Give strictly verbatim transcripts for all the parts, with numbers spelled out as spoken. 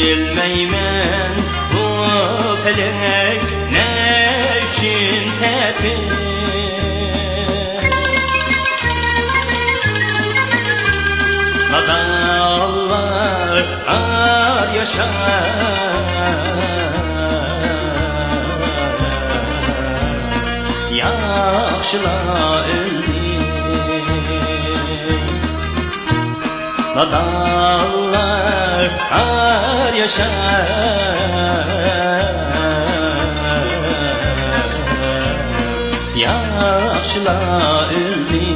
بىلمەيمەن بۇ پەلەك نە ئۈچۈن تەتۈر. نادانلار ئار ياشار، ياخشىلار ئۆلدى. نادانلار ئار ياشار، ياخشىلار ئۆلدى.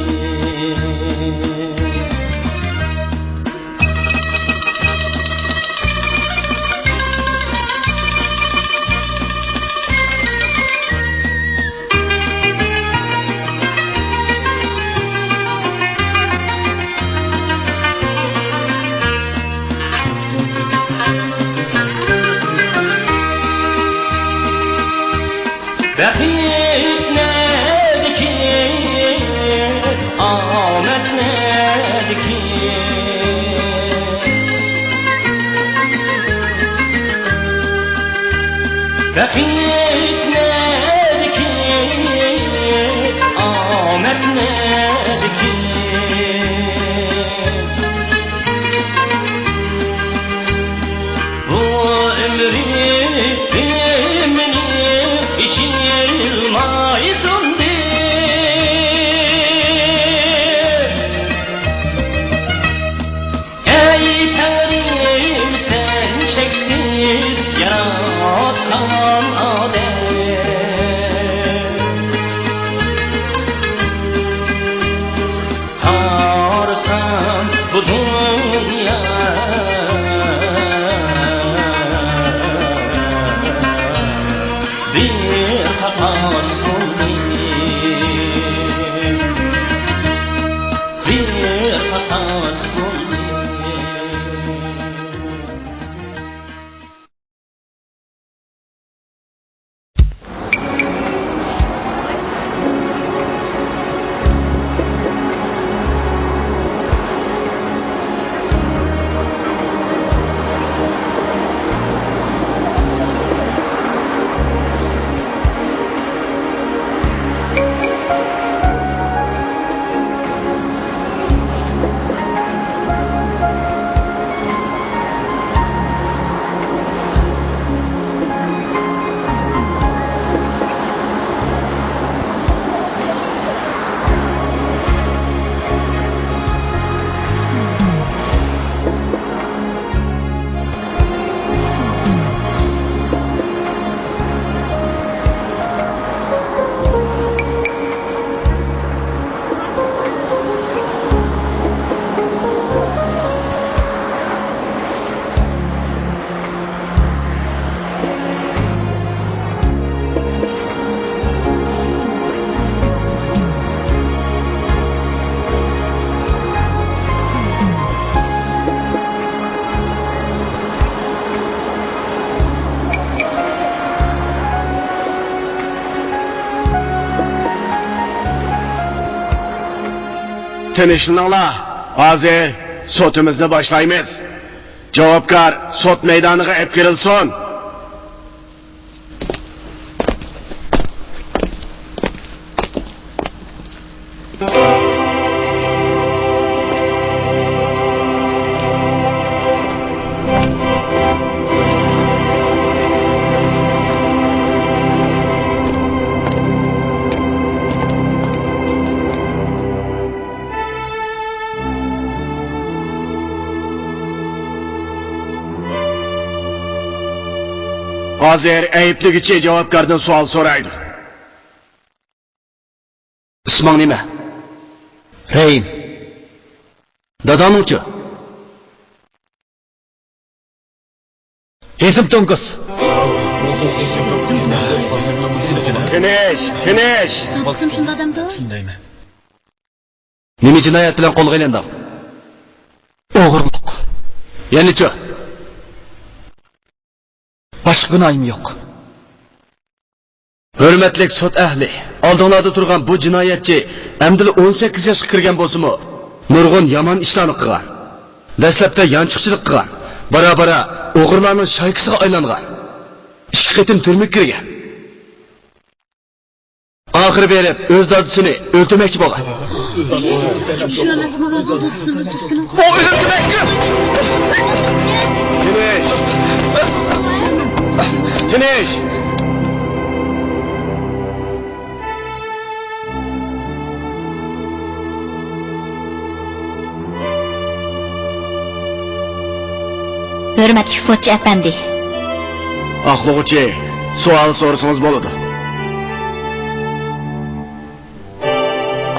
بەخت نەدىكىن، ئامەت نەدىكىن؟ بەخت نەدىكىن، ئامەت نەدىكىن؟ بۇ ئۆمرۈم مېنىڭ ئېچىلماي سۇندى. ئەي تەڭرىم، سەن چەكسىز ياراتقان ئادەم. قارىسام بۇ دۇنيا بىر قاقاس بولدى، بىر قاقاس بولدى. تىنچلىنىڭلار، ھازىر سوتىمىزنى باشلايمىز. جاۋابكار سوت مەيدانىغا ئېلىپ كىرىلسۇن. ھازىر ئەيىبلىگۈچى جاۋابكاردىن سوئال سورايدۇ. ئىسمىڭ نېمە؟ رەھىم. داداڭنىڭچۇ؟ ئېسىم توڭكۇس. تىنچ، تىنچ. دادىسىمۇ شۇنداق ئادەمدۇ؟ شۇندايمەن. نېمە جىنايەت بىلەن قولغا ئېلىندىڭ؟ ئوغرىلىق. يەنىچۇ؟ باشقا گۇناھىم يوق. ھۆرمەتلىك سوت ئەھلى، ئالدىڭلاردا تۇرغان بۇ جىنايەتچى ئەمدىلا ئون سەككىز ياشقا كىرگەن بولسىمۇ، نۇرغۇن يامان ئىشلارنى قىلغان. دەسلەپتە يانچۇقچىلىق قىلغان. بارا-بارا ئوغرىلارنىڭ شايكىسىغا ئايلانغان. ئىككى قېتىم تۈرمىگە كىرگەن. ئاخىرى بېرىپ ئۆز دادىسىنى ئۆلتۈرمەكچى بولغان. ئۇ ئۆلتۈرمەكچى. تىنچ. تىنچ. ھۆرمەتلىك سوتچى ئەپەندى. ئاقلىغۇچى، سوئال سورىسىڭىز بولىدۇ.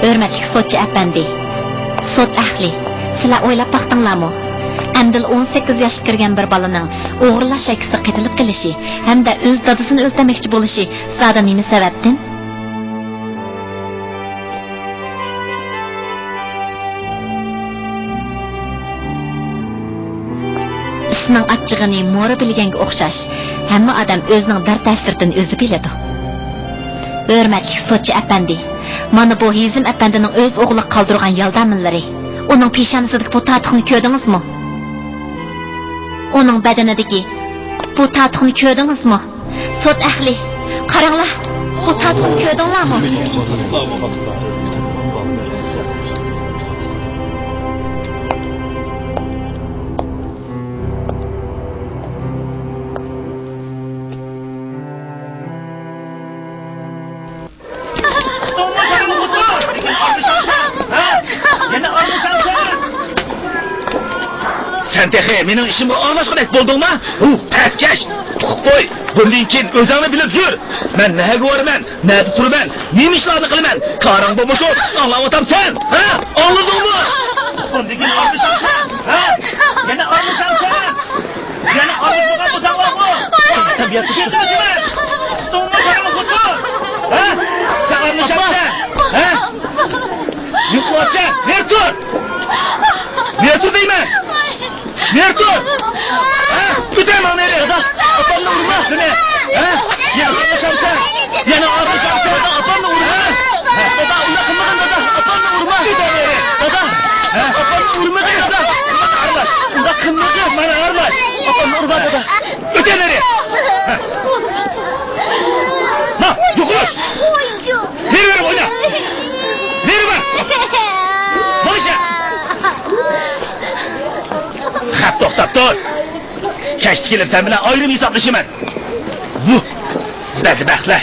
ھۆرمەتلىك سوتچى ئەپەندى، سوت ئەھلى، سىلەر ئويلاپ باقتىڭلارمۇ؟ ئەمدىلا ئون سەككىز ياشقا كىرگەن بىر بالىنىڭ ئوغرىلاش شايكىسىغا قېتىلىپ قېلىشى ھەمدە ئۆز دادىسىنى ئۆلتۈرمەكچى بولۇشى زادى نېمە سەۋەبتىن؟ ئىسنىڭ ئاچچىقىنى مورا بىلگەنگە ئوخشاش، ھەممە ئادەم ئۆزىنىڭ دەرد-تەسىرىدىن ئۆزى بىلىدۇ. ھۆرمەتلىك سوتچى ئەپەندى، مانا بۇ ھېزىم ئەپەندىنىڭ ئۆز ئوغلىغا قالدۇرغان يالدامىنلىرى. ئۇنىڭ پېشانىسىدىكى بۇ تاتۇقنى كۆردىڭىزمۇ؟ ئۇنىڭ بەدىنىدىكى بۇ تاتۇقنى كۆردىڭىزمۇ؟ سوت ئەھلى، قاراڭلار، بۇ تاتۇقنى كۆردۈڭلارمۇ؟ سەن تېخى مېنىڭ ئىشىمغا ئارىلاشقۇدەك بولدۇڭما؟ ھۇ، پەسكەش! تۇخۇپ قوي! بۇندىن كېيىن ئۆزۈڭنى بىلىپ يۈر! مەن نەگە بارىمەن؟ نەدە تۇرىمەن؟ نېمە ئىشلارنى قىلىمەن؟ كارىڭ بولمىسۇن! ئاڭلاۋاتامسەن؟ ھە؟ ئاڭلىدىڭمۇ؟ بۇندىن كېيىن ئارىلىشامسەن؟ ھە؟ يەنە ئارىلىشامسەن؟ يەنە ئارىلىشىدىغان بولساڭلارمۇ، تەبىئەتكە چۈشۈپ كېتىمەن. تۇتۇڭمۇ، قارىمۇ، خۇددى. ھە؟ سەن ئارىلىشامسەن؟ ھە؟ يۇقىۋاتسەن! نېرى تۇر! نېرى تۇر دەيمەن! نېرى تۇر! ھە؟ ئۆتەي ماڭا نېرى! دادا، ئاپامنى ئۇرما! نېمە؟ ھە؟ يەنە ئارىلىشامسەن؟ يەنە ئارىلىشامسەن؟ دادا، ئاپامنى ئۇرما! ھە؟ دادا، ئۇنداق قىلمىغىن، دادا! ئاپامنى ئۇرما! دادا! ھە؟ ئاپامنى ئۇرمىغىن، دادا! ئۇنداق ئارىلاش! ئۇنداق قىلمىغىن! مانا ئارىلاش! ئاپامنى ئۇرما، دادا! ئۆتە نېرى! ھە. ما، يوقىلىش! نېرى بېرىپ ئوينا! نېرى بار! بولۇشە! خەپ توختاپ تۇر! كەچتە كېلىپ سەن بىلەن ئايرىم ھېسابلىشىمەن! ۋۇھ! بەدبەختلەر!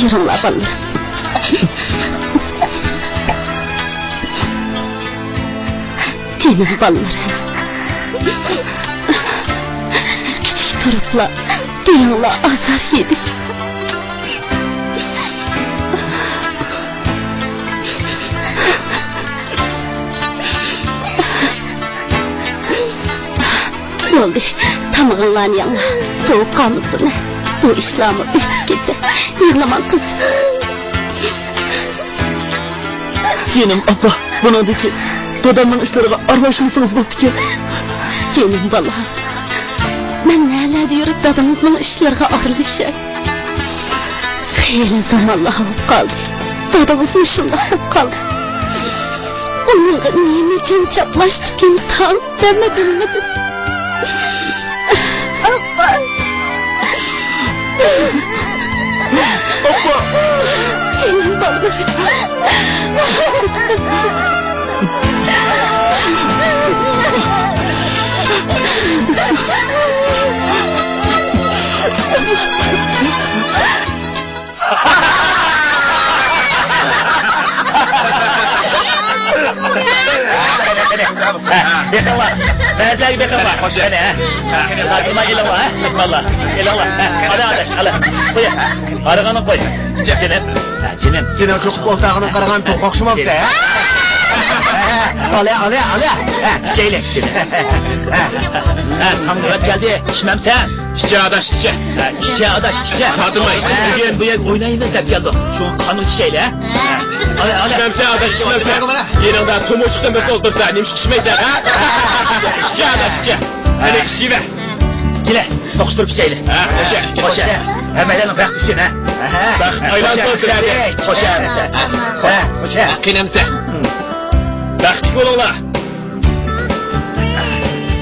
يۈرۈڭلار، بالىلار. جېنىم بالىلىرىم. كىچىك تۇرۇپلا دىلىڭلار ئازار يېدى. بولدى، تامىقىڭلارنى يەڭلار، سوۋۇپ قالمىسۇن. بۇ ئىشلارمۇ ئۆتۈپ كېتەر. يىغلىماڭ، قىز. جېنىم ئاپا، بۇنىڭدىن كېيىن دادامنىڭ ئىشلىرىغا ئارىلاشمىسىڭىز بوپتىكەن. جېنىم بالا، مەن نەلەردە يۈرۈپ دادىڭىزنىڭ ئىشلىرىغا ئارىلىشاي؟ خېلى زامانلار بولۇپ قالدى. دادىڭىز مۇشۇنداق بولۇپ قالدى. ئۇنىڭغا نېمە جىن چاپلاشتىكىن تاڭ دەممۇ بىلمىدىم. ئاپا! ئاپا! جېنىم بالام. بېقىڭلار، بەزىلەرگە بېقىڭلار. قېنى، ھە؟ قېنى، تارتىنماي ئېلىڭلار، ھە؟ مېھمانلار، ئېلىڭلار، ھە؟ ئالا، ئالا، ئالا. قوي، قارىغىنى قوي. جېنىم، ھە، جېنىم. سېنىڭ چوقۇپ ئولتۇرغىنىڭغا قارىغان توخۇ ئوخشىمامسەن، ھە؟ ئالا، ئالا، ئالا. ھە، ئىچەيلى. ھە، ھە، تامغا كەلدى، ئىچمەمسەن؟ ئىچە ئاداش، ئىچە. ھە، ئىچە ئاداش، ئىچە. تارتىنما، ئىچە. بۈگۈن بۇ يەرگە ئوينايمىز دەپ كەلدۇق. شۇڭا قانۇن ئىشلەيلى، ھە؟ ھە. ئانا، ئانا. ئىچمەمسەن ئاداش، ئىچمەمسەن. يېنىڭدا تومۇچۇقتىن بىرسى ئولتۇرسا، نېمىشقا ئىچمەيسەن، ھە؟ ئىچە ئاداش، ئىچە. ئەنە ئىچىۋەر. كېلە، توقۇشتۇرۇپ ئىچەيلى. ھە، خوشە. خوشە. ھەممەيلەننىڭ بەخت ئۈچۈن، ھە؟ بەخت ئايلانسۇن سىلەردە. خوشە. ھە، خوشە. قېنىمسە. بەختلىك بولۇڭلار.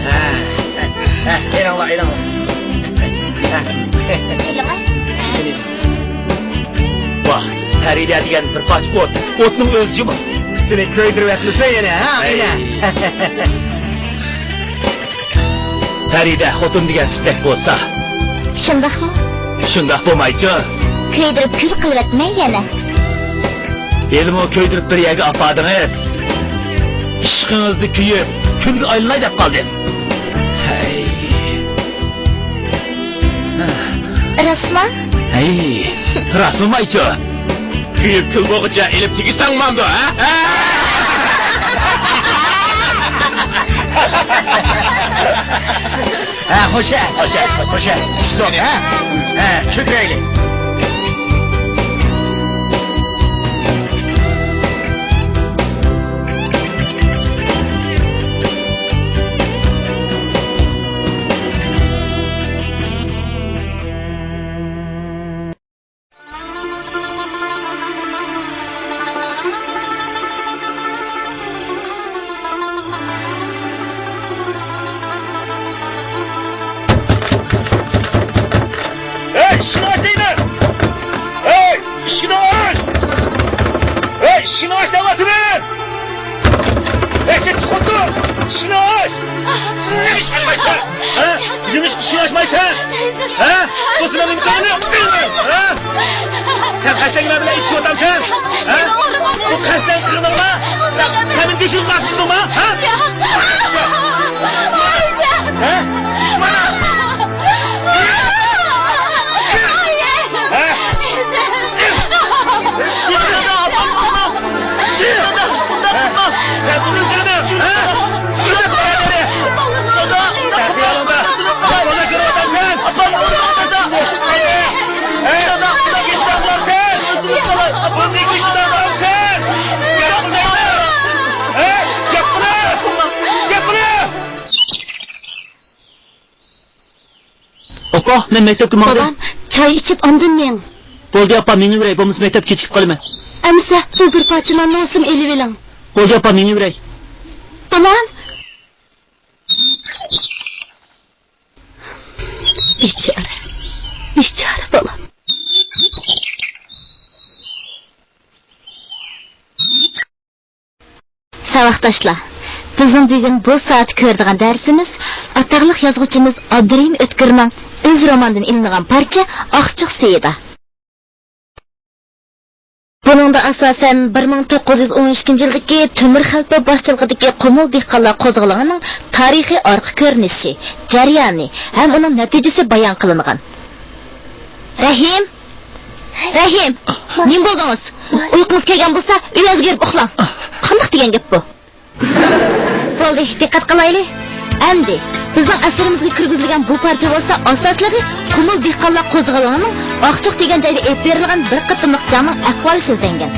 ھە، ھە، ئېلىڭلار، ئېلىڭلار. ھە. ۋاھ، پەرىدە دېگەن بىر پارچە ئوت. ئوتنىڭ ئۆزى جۇمۇ. سېنى كۆيدۈرۈۋەتمىسۇن يەنە، ھە، ئەمىنە؟ پەرىدە خوتۇن دېگەن سۈتتەك بولسا. شۇنداقمۇ؟ شۇنداق بولمايچۇ؟ كۆيدۈرۈپ كۈل قىلىۋەتمەي يەنە. ھېلىمۇ كۆيدۈرۈپ بىر يەرگە ئاپاردىڭىز. ئىشقىڭىزدا كۆيۈپ، كۈلگە ئايلىناي دەپ قالدىم. ھەي. راستمۇ؟ ھەي، راستمۇ مايچۇ؟ كۆيۈپ كۈل بولغۇچە ئېلىپ تېگىشسەڭ مامدۇ، ھە؟ ھە، خوشە، خوشە، خوشە. ئىشتوق، ھە؟ ھە، كۆتۈرەيلى. ھەي، ئىشىكنى ئاچ دەيمەن! ھەي، ئىشىكنى ئاچ! ھەي، ئىشىكنى ئاچ دەۋاتىمەن! ھەي، كەتتى خوتۇن! ئىشىكنى ئاچ! نېمىشقا ئاچمايسەن؟ ھە؟ نېمىشقا ئىشىكنى ئاچمايسەن؟ ھە؟ بولسا مەن نېمە قىلغىنى يوق دەيمەن، ھە؟ سەن قەستەن نېمە بىلەن ئىچىۋاتامسەن؟ ھە؟ بۇ قەستەن قىلغىنىڭما؟ سەن مېنى دېشىمغا ئاتقىنىڭما؟ ھە؟ ھە؟ مانا! ھە؟ ئاپا، مەن مەكتەپكە ماڭدىم. بالام، چاي ئىچىپ ئاندىن مېڭ. بولدى ئاپا، مېڭىۋېرەي، بولمىسا مەكتەپكە كېچىكىپ قالىمەن. ئەمىسە بۇ بىر پارچە ناننى ئولسىمۇ ئېلىۋېلىڭ. بولدى ئاپا، مېڭىۋېرەي. بالام. بىچارە، بىچارە بالام. ساۋاقداشلار، بىزنىڭ بۈگۈن بۇ سائەتتە كۆرىدىغان دەرسىمىز ئاتاقلىق يازغۇچىمىز ئابدۇرېھىم ئۆتكۈرنىڭ ئۆز رومانىدىن ئېلىنغان پارچە ئاقچۇق سېيىدا. بۇنىڭدا ئاساسەن بىر مىڭ توققۇز يۈز ئون ئىككىنچى يىلدىكى تۆمۈر خەلپە باشچىلىقىدىكى قۇمۇل دېھقانلار قوزغىلىڭىنىڭ تارىخىي ئارقا كۆرۈنۈشى، جەريانى ھەم ئۇنىڭ نەتىجىسى بايان قىلىنغان. رەھىم! رەھىم! نېمە بولدىڭىز؟ ئۇيقۇڭىز كەلگەن بولسا، ئۆيىڭىزگە بېرىپ ئۇخلاڭ. قانداق دېگەن گەپ بۇ؟ بولدى، دىققەت قىلايلى. ئەمدى بىزنىڭ ئەسىرىمىزگە كىرگۈزۈلگەن بۇ پارچە بولسا، ئاساسلىقى قۇمۇل دېھقانلار قوزغىلىڭىنىڭ ئاقچۇق دېگەن جايدا ئېلىپ بېرىلغان بىر قېتىملىق جەڭنىڭ ئەھۋالى سۆزلەنگەن.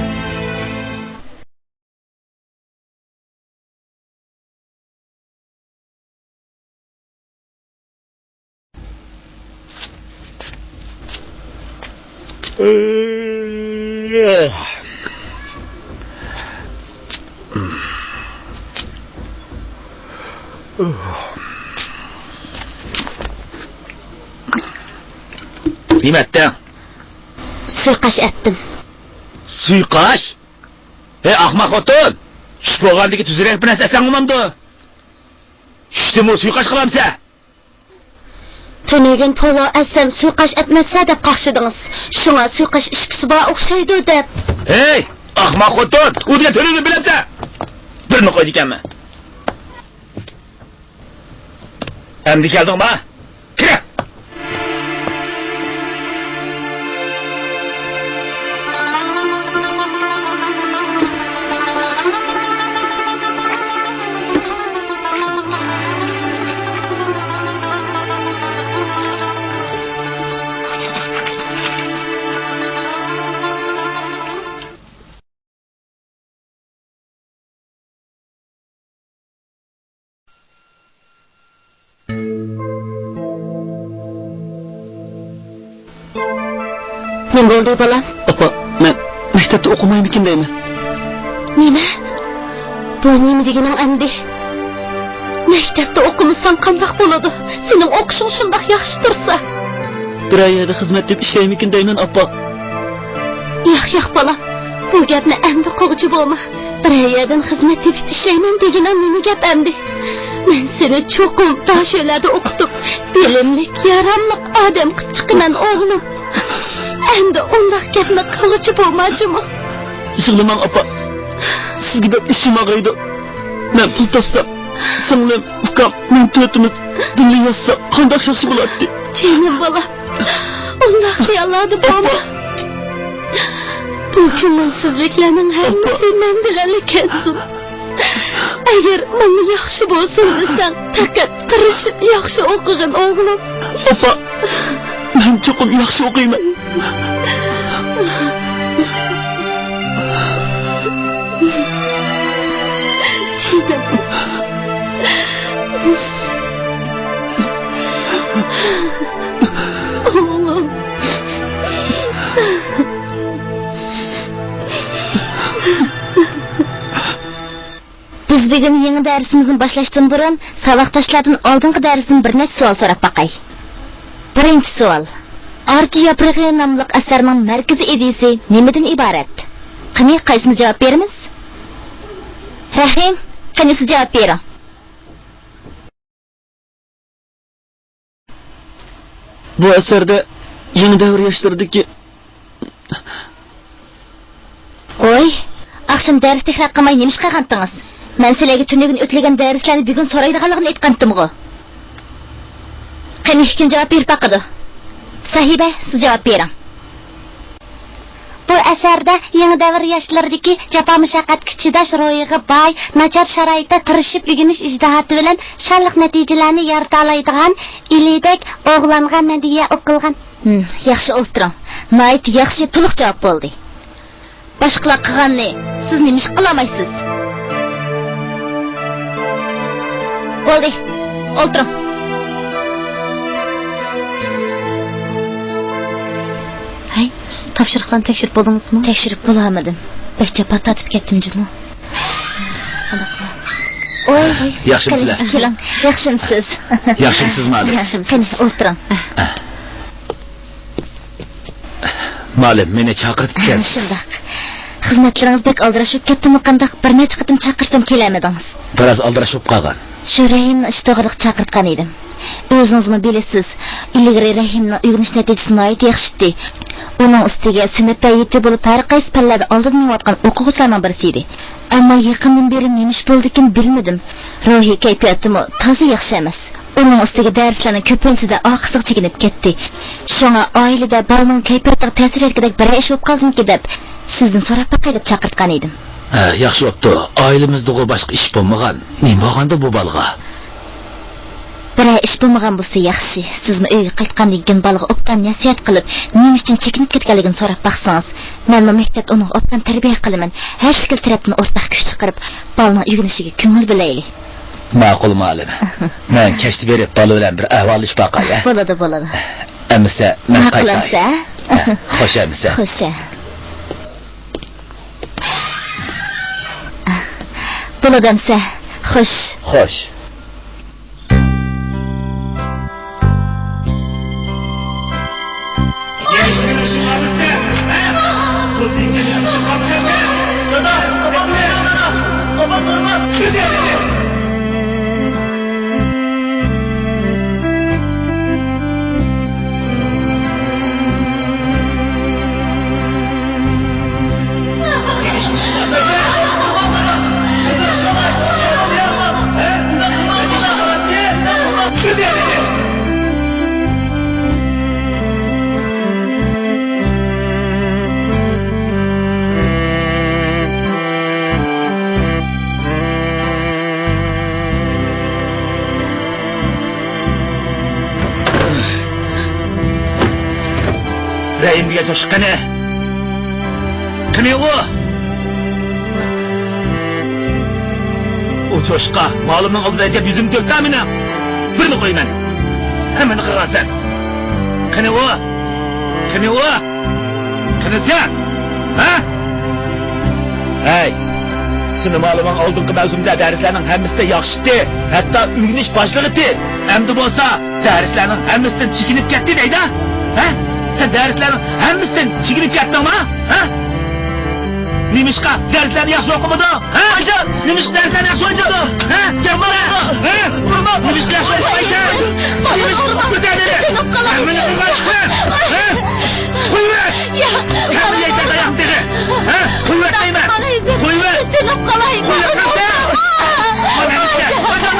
نېمە ئەتتىڭ؟ سۇيىقاش ئەتتىم. سۇيىقاش؟ ھەي، ئاخماق خوتۇن! چۈش بولغاندىكى تۈزرەك بىر نەرسە ئەسەڭ بولمامدۇ؟ چۈشتىمۇ سۇيىقاش قىلامسەن؟ تۈنۈگۈن پولو ئەتسەم سۇيىقاش ئەتمەسسە دەپ قاقشىدىڭىز. شۇڭا سۇيىقاش ئىچكۈسى بار ئوخشايدۇ دەپ. ھەي، ئاخماق خوتۇن! ئۇ دېگەن تۈنۈگۈن بىلەمسەن؟ بىرنى قويىدىكەنمەن. ئەمدى كەلدىڭما؟ كىرە! نېمە بولدى، بالام؟ ئاپا، مەن مەكتەپتە ئوقۇمايمىكىن دەيمەن. نېمە؟ بۇ نېمە دېگىنىڭ ئەمدى؟ مەكتەپتە ئوقۇمىساڭ قانداق بولىدۇ؟ سېنىڭ ئوقۇشۇڭ شۇنداق ياخشى تۇرسا. بىرەر يەردە خىزمەت تېپىپ ئىشلەيمىكىن دەيمەن، ئاپا. ياق، ياق، بالام. بۇ گەپنى ئەمدى قىلغۇچە بولما. بىرەر يەردىن خىزمەت تېپىپ ئىشلەيمەن دېگىنىڭ نېمە گەپ ئەمدى؟ مەن سېنى چوقۇم داشۆلەردە ئوقۇتۇپ، بىلىملىك، ياراملىق ئادەم قىلىپ چىقىمەن، ئوغلۇم. ئەمدى ئۇنداق گەپنى قىلغۇچە بولما جۇمۇ. يىغلىماڭ، ئاپا. سىزگە بەك ئىچىم ئاغرىيدۇ. مەن پۇل تاپسام، سىڭلىم، ئۇكام، مەن تۆتىمىز بىللە ياتساق قانداق ياخشى بولاتتى. جېنىم بالام، ئۇنداق خىياللاردا بولما. بۇ كۆڭۈلسىزلىكلەرنىڭ ھەممىسى مەن بىلەنلا كەتسۇن. ئەگەر ماڭا ياخشى بولسۇن دېسەڭ، پەقەت تىرىشىپ ياخشى ئوقۇغىن، ئوغلۇم. ئاپا، مەن چوقۇم ياخشى ئوقۇيمەن. جېنىم. ئوغلۇم. بىز بۈگۈن يېڭى دەرسىمىزنى باشلاشتىن بۇرۇن، ساۋاقداشلاردىن ئالدىنقى دەرستىن بىر نەچچە سوئال سوراپ باقاي. بىرىنچى سوئال. ئارچا ياپرىقى ناملىق ئەسەرنىڭ مەركىزىي ئىدىيىسى نېمىدىن ئىبارەت؟ قېنى، قايسىمىز جاۋاب بېرىمىز؟ رەھىم، قېنى، سىز جاۋاب بېرىڭ. بۇ ئەسەردە يېڭى دەۋر ياشلىرىدىكى. ھوي، ئاخشام دەرس تەكرار قىلماي نېمە ئىش قىلغانتىڭىز؟ مەن سىلەرگە تۈنۈگۈن ئۆتۈلگەن دەرسلەرنى بۈگۈن سورايدىغانلىقىنى ئېيتقانتىمغۇ؟ قېنى، كىم جاۋاب بېرىپ باقىدۇ؟ ساھىبە، سىز جاۋاب بېرىڭ. بۇ ئەسەردە يېڭى دەۋر ياشلىرىدىكى جاپا-مۇشەققەتكە چىداش روھىغا باي، ناچار شارائىتتا تىرىشىپ ئۆگىنىش ئىجتىھاتى بىلەن شانلىق نەتىجىلەرنى يارىتالايدىغان ئىلىدەك ئوغلانغا مەدھىيە ئوقۇلغان. ھىم، ياخشى، ئولتۇرۇڭ. ناھايىتى ياخشى، تولۇق جاۋاب بولدى. باشقىلار قىلغاننى سىز نېمىشقا قىلالمايسىز؟ بولدى، ئولتۇرۇڭ. ھەي، تاپشۇرۇقلارنى تەكشۈرۈپ بولدىڭىزمۇ؟ تەكشۈرۈپ بولالمىدىم. بەك جاپا تارتىپ كەتتىم جۇمۇ. قانداق قىلاي؟ ئوي، ياخشىمۇسىلەر؟ قېنى، كېلىڭ. ياخشىمۇسىز؟ ياخشىمۇسىز، مۇئەللىم؟ ياخشىمۇسىز؟ قېنى، ئولتۇرۇڭ. مۇئەللىم، مېنى چاقىرتىپتىكەنسىز. شۇنداق. خىزمەتلىرىڭىز بەك ئالدىراش بولۇپ كەتتىمۇ قانداق؟ بىر نەچچە قېتىم چاقىرتسام كېلەلمىدىڭىز. بىراز ئالدىراش بولۇپ قالغان. شۇ رەھىمنىڭ ئىشى توغرىلىق چاقىرتقان ئىدىم. ئۆزىڭىزمۇ بىلىسىز، ئىلگىرى رەھىمنىڭ ئۆگىنىش نەتىجىسى ناھايىتى ياخشى ئىدى. ئۇنىڭ ئۈستىگە سىنىپ ھەيئىتى بولۇپ، ھەر قايسى پەنلەردە ئالدىدا مېڭىۋاتقان ئوقۇغۇچىلارنىڭ بىرسى ئىدى. ئەمما يېقىندىن بېرى نېمە ئىش بولدىكىن بىلمىدىم. روھىي كەيپىياتىمۇ تازا ياخشى ئەمەس. ئۇنىڭ ئۈستىگە دەرسلەرنىڭ كۆپىنچىسىدە ئارقىسىغا چېكىنىپ كەتتى. شۇڭا ئائىلىدە بالىنىڭ كەيپىياتىغا تەسىر يەتكۈدەك بىرەر ئىش بولۇپ قالدىمىكىن دەپ، سىزدىن سوراپ باقاي دەپ چاقىرتقان ئىدىم. ھە، ياخشى بوپتۇ. ئائىلىمىزدىغۇ باشقا ئىش بولمىغان. نېمە بولغاندۇ بۇ بالىغا؟ بىرەر ئىش بولمىغان بولسا ياخشى. سىزمۇ ئۆيگە قايتقاندىن كېيىن بالىغا ئوبدان نەسىھەت قىلىپ، نېمە ئۈچۈن چېكىنىپ كەتكەنلىكىنى سوراپ باقسىڭىز. مەنمۇ مەكتەپتە ئۇنىڭغا ئوبدان تەربىيە قىلىمەن. ھەر شەكىل تەرەپتىن ئورتاق كۈچ چىقىرىپ، بالىنىڭ ئۆگىنىشىگە كۆڭۈل بۆلەيلى. ماقۇل، مۇئەللىم. مەن كەچتە بېرىپ بالا بىلەن بىر ئەھۋاللىشىپ باقاي، ھە؟ بولىدۇ، بولىدۇ. ئەمىسە، مەن قايتاي. ماقۇل ئەمىسە. ھە، خوش ئەمىسە. خوش، ھە. بولىدۇ ئەمىسە. خوش. خوش. رەھىم دېگەن چوشقا قېنى؟ قېنى ئۇ؟ ئۇ چوشقا مۇئەللىمنىڭ ئالدىدا ئەجەب يۈزۈمنى تۆكتى مېنىڭ. بىرنى قويىمەن. ھەممىنى قىلغانسەن. قېنى ئۇ؟ قېنى ئۇ؟ قىلىسەن، ھە؟ ھەي، سېنىڭ مالىمىڭ ئالدىنقى مەۋسۇمدا دەرسلەرنىڭ ھەممىسىدە ياخشى ئىدى، ھەتتا ئۆگىنىش باشلىغىتى. ئەمدى بولسا دەرسلەرنىڭ ھەممىسىدىن چېكىنىپ كەتتى دەيدۇ. ھە؟ سەن دەرسلەرنىڭ ھەممىسىدىن چېكىنىپ كەتتىڭما؟ ھە؟ نېمىشقا دەرسلەرنى ياخشى ئوقۇمىدىڭ؟ ھە؟ ئايجان! نېمىشقا دەرسلەرنى ياخشى ئوقۇمىدىڭ؟ ھە؟ گەپ بار! ھە؟ ئۇرما! نېمىشقا ياخشى ئوقۇمايسەن؟ ئۇرما! نېمىشقا ئۇرما! كۆتەرمىدىڭ؟ ھەممىنى قىلغان ئىشقا! ھە؟ قويۇۋەت! يا! سەن بىلەن يەيسەن تاياقنى تېخى! ھە؟ قويۇۋەت دەيمەن! قويۇۋەت! سىنىپ قالاي! قويۇۋەت دەيمەن! مانا ئەمىسە!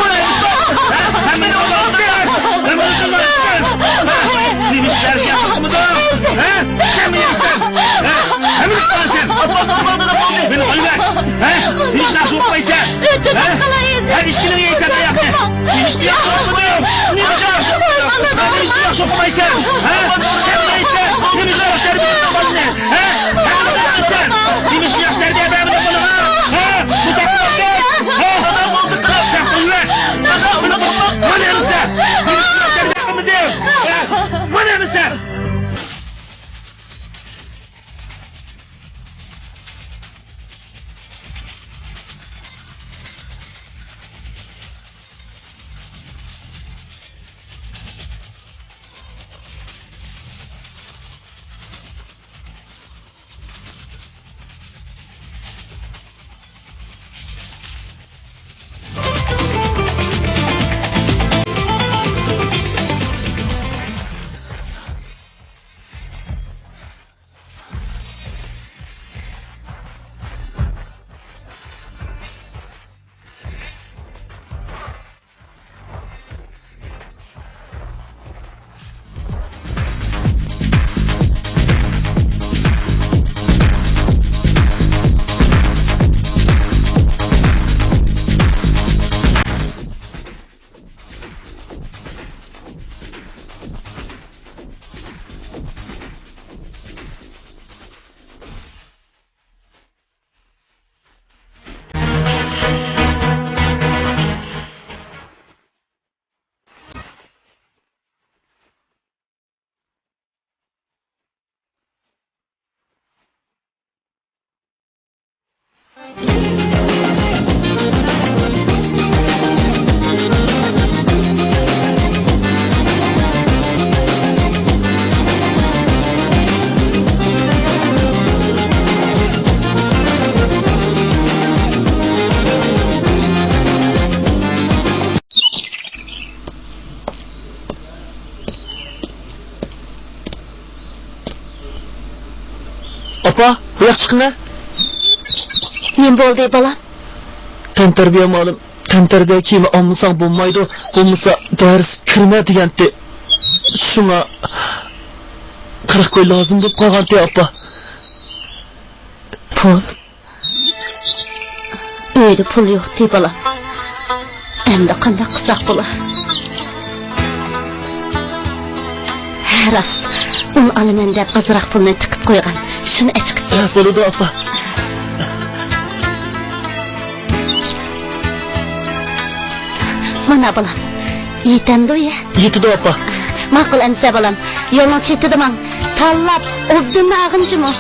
مانا ئەمىسە! ھە؟ ھەممىنى قىلغان ئىشقا! ھەممىنى قىلغان ئىشقا! ھە؟ نېمىشقا دەرسنى ياخشى ئوقۇمىدىڭ؟ ھە؟ سەن بىلەن يەيسەن! ھە؟ ھەممىنى قىلغانسەن! مېنى قويۇۋەت! ھە؟ نېمىشقا ياخشى ئوقۇمايسەن؟ ھە؟ ھەر ئىككىلىڭ يەيسەن تاياقنى! نېمىشقا ياخشى ئوقۇمىدىڭ؟ نېمىشقا ياخشى ئوقۇمىدىڭ؟ نېمىشقا ياخشى ئوقۇمايسەن؟ ھە؟ سەن نېمە يەيسەن؟ نېمىشقا ياخشى تەربىيە بەرمەيسەن؟ ھە؟ ھە؟ نېمىشقا ياخشى تەربىيە بەرمىدىڭ بالىغا؟ ھە؟ بۇنداق قىلىسەن؟ ھە؟ سەن قويۇۋەت! مانا ئەمىسە! نېمىشقا ياخشى تەربىيە بەرمىدىڭ؟ ھە؟ مانا ئەمىسە! ئاپا، بۇ ياققا چىقىڭە. نېمە بولدى، بالام؟ تەنتەربىيە مۇئەللىم، تەنتەربىيە كىيىمى ئالمىساڭ بولمايدۇ، بولمىسا دەرس كىرمە دېگەنتى. شۇڭا قىرىق كوي لازىم بولۇپ قالغانتى، ئاپا. پۇل؟ ئۆيدە پۇل يوقتى، بالام. ئەمدى قانداق قىلساق بولا؟ ھە، راست. ئۇن ئالىمەن دەپ ئازراق پۇلنى تىقىپ قويغان. شۇنى ئەچىقىپ ھە، بولىدۇ، ئاپا. مانا، بالام. يېتەمدۇ يە؟ يېتىدۇ، ئاپا. ماقۇل ئەمىسە، بالام. يولنىڭ چېتىدە ماڭ. تاللاپ، ئوبدان ماڭغىن جۇمۇ.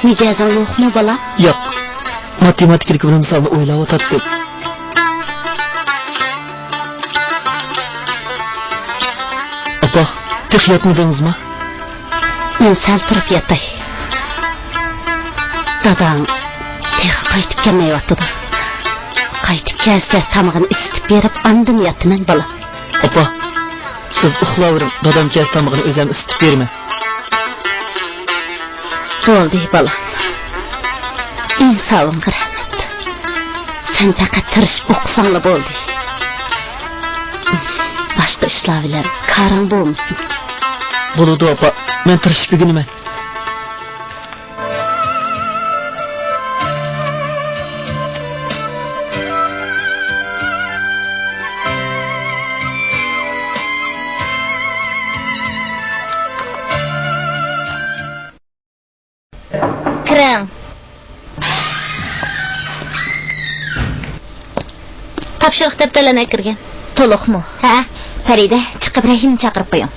مىجەزىڭ يوقمۇ، بالام؟ ياق. ماتېماتىكىدىكى بىر مىسالنى ئويلاۋاتاتتىم. ئاپا، تېخى ياتمىدىڭىزمۇ؟ مەن سەل تۇرۇپ ياتاي. داداڭ تېخى قايتىپ كەلمەيۋاتىدۇ. قايتىپ كەلسە، تامىقىنى ئىسسىتىپ بېرىپ، ئاندىن ياتىمەن، بالام. ئاپا، سىز ئۇخلاۋېرىڭ، دادام كەلسە تامىقىنى ئۆزۈم ئىسسىتىپ بېرىمەن. بولدى، بالام. ئىنسابىڭغا رەھمەت. سەن پەقەت تىرىشىپ ئوقۇساڭلا بولدى. باشقا ئىشلار بىلەن كارىڭ بولمىسۇن. بولىدۇ، ئاپا. مەن تىرىشىپ ئۆگىنىمەن. كىرىڭ. تاپشۇرۇق دەپتەرلەرنى ئەكىرگەن. تولۇقمۇ؟ ھە. پەرىدە، چىقىپ رەھىمنى چاقىرىپ قويۇڭ.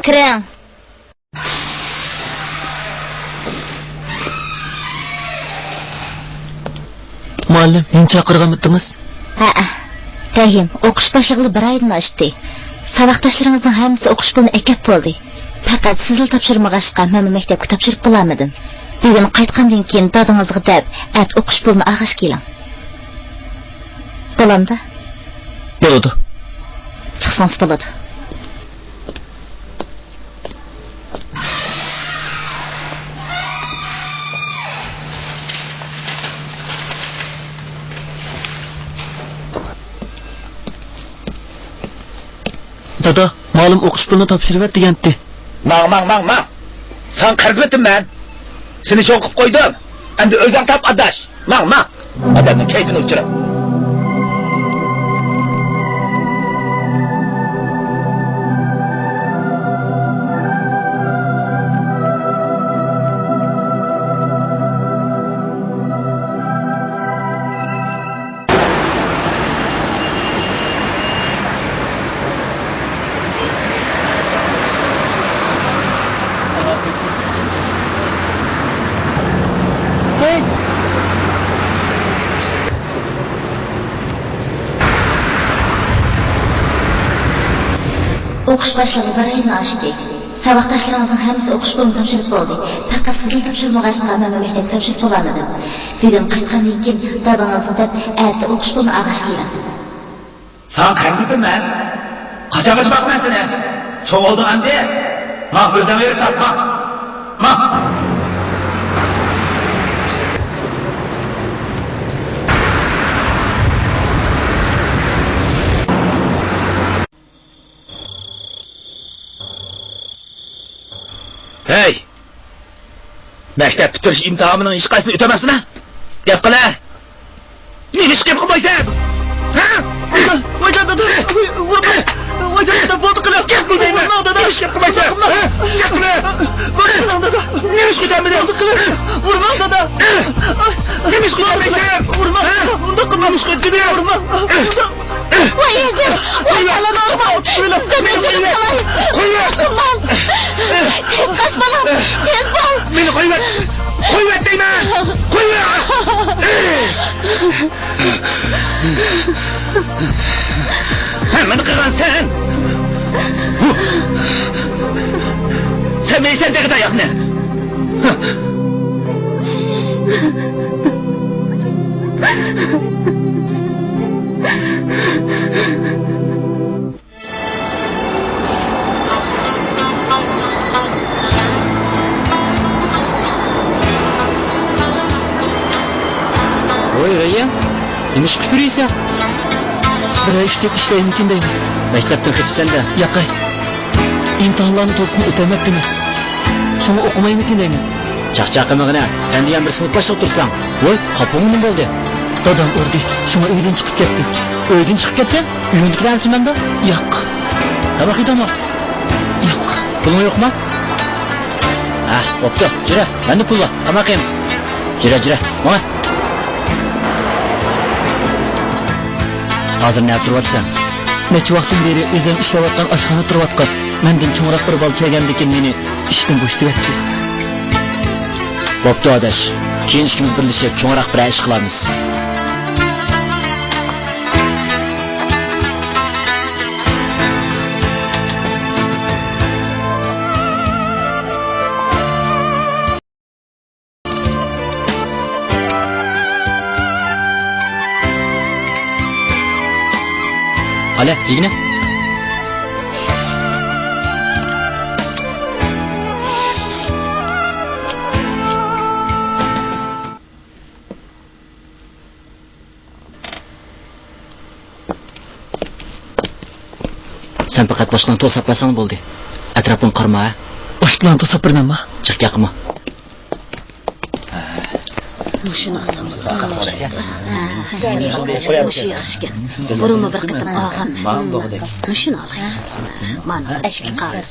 كىرىڭ. مۇئەللىم، مېنى چاقىرغانمىدىڭىز؟ ھەئە. رەھىم، ئوقۇش باشلىغىلى بىر ئايدىن ئاشتى. ساۋاقداشلىرىڭىزنىڭ ھەممىسى ئوقۇش پۇلىنى ئەكەپ بولدى. پەقەت سىزلا تاپشۇرمىغاچقا، مەنمۇ مەكتەپكە تاپشۇرۇپ بولالمىدىم. بۈگۈن قايتقاندىن كېيىن دادىڭىزغا دەپ، ئەتە ئوقۇش پۇلىنى ئالغاچ كېلىڭ. بولامدۇ؟ بولىدۇ. چىقسىڭىز بولىدۇ. دادا، مالىم ئوقۇش پۇلىنى تاپشۇرۇۋەت دېگەنتى. ماڭ، ماڭ، ماڭ، ماڭ! ساڭا قەرز بېتىم مەن. سېنى شۇڭ قىپ قويدۇم. ئەمدى ئۆزۈڭ تاپ، ئاداش. ماڭ، ماڭ! ئادەمنىڭ كەيپىنى ئۇچۇرۇپ. ئوقۇش باشلىغىلى بىر ئايدىن ئاشتى. ساۋاقداشلىرىڭىزنىڭ ھەممىسى ئوقۇش پۇلىنى تاپشۇرۇپ بولدى. پەقەت سىزلا تاپشۇرمىغاچقا، مەنمۇ مەكتەپكە تاپشۇرۇپ بولالمىدىم. بۈگۈن قايتقاندىن كېيىن دادىڭىزغا دەپ، ئەتە ئوقۇش پۇلىنى ئالغاچ كېلىڭ. ساڭا قەرز بېتىم مەن. قاچانغىچە باقىمەن سېنى؟ چوڭ بولدۇڭ ئەمدى. ماڭ، ئۆزۈڭ ئېرىپ تاپ، ماڭ. ماڭ. ھەي! مەكتەپ پۈتتۈرۈش ئىمتىھانىنىڭ ھېچقايسىسىنى ئۆتەمسەن ھە؟ گەپ قىلە! نېمە ئىش گەپ قىلمايسەن؟ ھە؟ ۋايجان دادا! ۋايجان دادا، بولدى قىلىڭ! گەپ قىلمايمەن! ۋۇرماڭ دادا! نېمە ئىش گەپ قىلمايسەن؟ ھە؟ گەپ قىلە! بولدى قىلىڭ دادا! نېمە ئىش قىلىمەن؟ بولدى قىلىڭ! ۋۇرماڭ دادا! نېمە ئىش قىلمايسەن؟ ۋۇرماڭ دادا! ئۇنداق قىلماڭ! نېمە ئىش قىلدىم؟ ۋۇرماڭ! ۋاي ئەجەب! ۋاي قويۇۋەت! سالىنى ئۇرماڭ! سىزدىن ئۆتۈنۈپ قالاي! قويۇۋەت! قاچ بالام! تېز بول! مېنى قويۇۋەت! قويۇۋەت دەيمەن! قويۇۋەت! ھەممىنى قىلغان سەن! سەن مېنى سەن تېخى تاياقنى! ۋوي رەييان، نېمە ئىش قىلىپ يۈرۈيسەن؟ بىرەر ئىش تېپىپ ئىشلەيمىكىن دەيمەن. مەكتەپتىن قېچىپسەن-دە. ياقەي. ئىمتىھانلارنى تولىسىنى ئۆتەلمەپتىمەن. شۇڭا ئوقۇمايمىكىن دەيمەن. چاقچاق قىلمىغىنە، سەن دېگەن بىر سىنىپ باشلىقى تۇرساڭ. ۋوي، قاپۇڭغا نېمە بولدى؟ دادام ئۇردى، شۇڭا ئۆيدىن چىقىپ كەتتىم. ئۆيدىن چىقىپ كەتتىڭ؟ ئۆيۈڭدىكىلەرنى سىنامدۇ؟ ياق. تاماق يېدىڭمۇ؟ ياق. پۇلۇڭ يوقمۇ؟ ھە، بوپتۇ، جۈرە، مەندە پۇل بار، تاماق يەيمىز. جۈرە، جۈرە، ماڭە. ھازىر نەدە تۇرۇۋاتىسەن؟ نەچچە ۋاقىتتىن بېرى ئۆزۈم ئىشلەۋاتقان ئاشخانىدا تۇرۇۋاتقان. مەندىن چوڭراق بىر بالا كەلگەندىكىن مېنى ئىشتىن بوشىتىۋەتتى. بوپتۇ ئاداش، كېيىن ئىككىمىز بىرلىشىپ چوڭراق بىرەر ئىش قىلارمىز. ئالە، يېگىنە. سەن پەقەت باشقىلارنى توساپ بەرسەڭ بولدى. ئەتراپىڭغا قارىما، ھە؟ باشقىلارنى توساپ بېرىمەنما؟ جىق گەپ قىلما. مۇشۇنى ئالسام بولىدۇ. مۇشۇ ياخشىكەن. بۇرۇنمۇ بىر قېتىم ئالغان. مۇشۇنى ئالاي. مانا ئەشكە قالدى.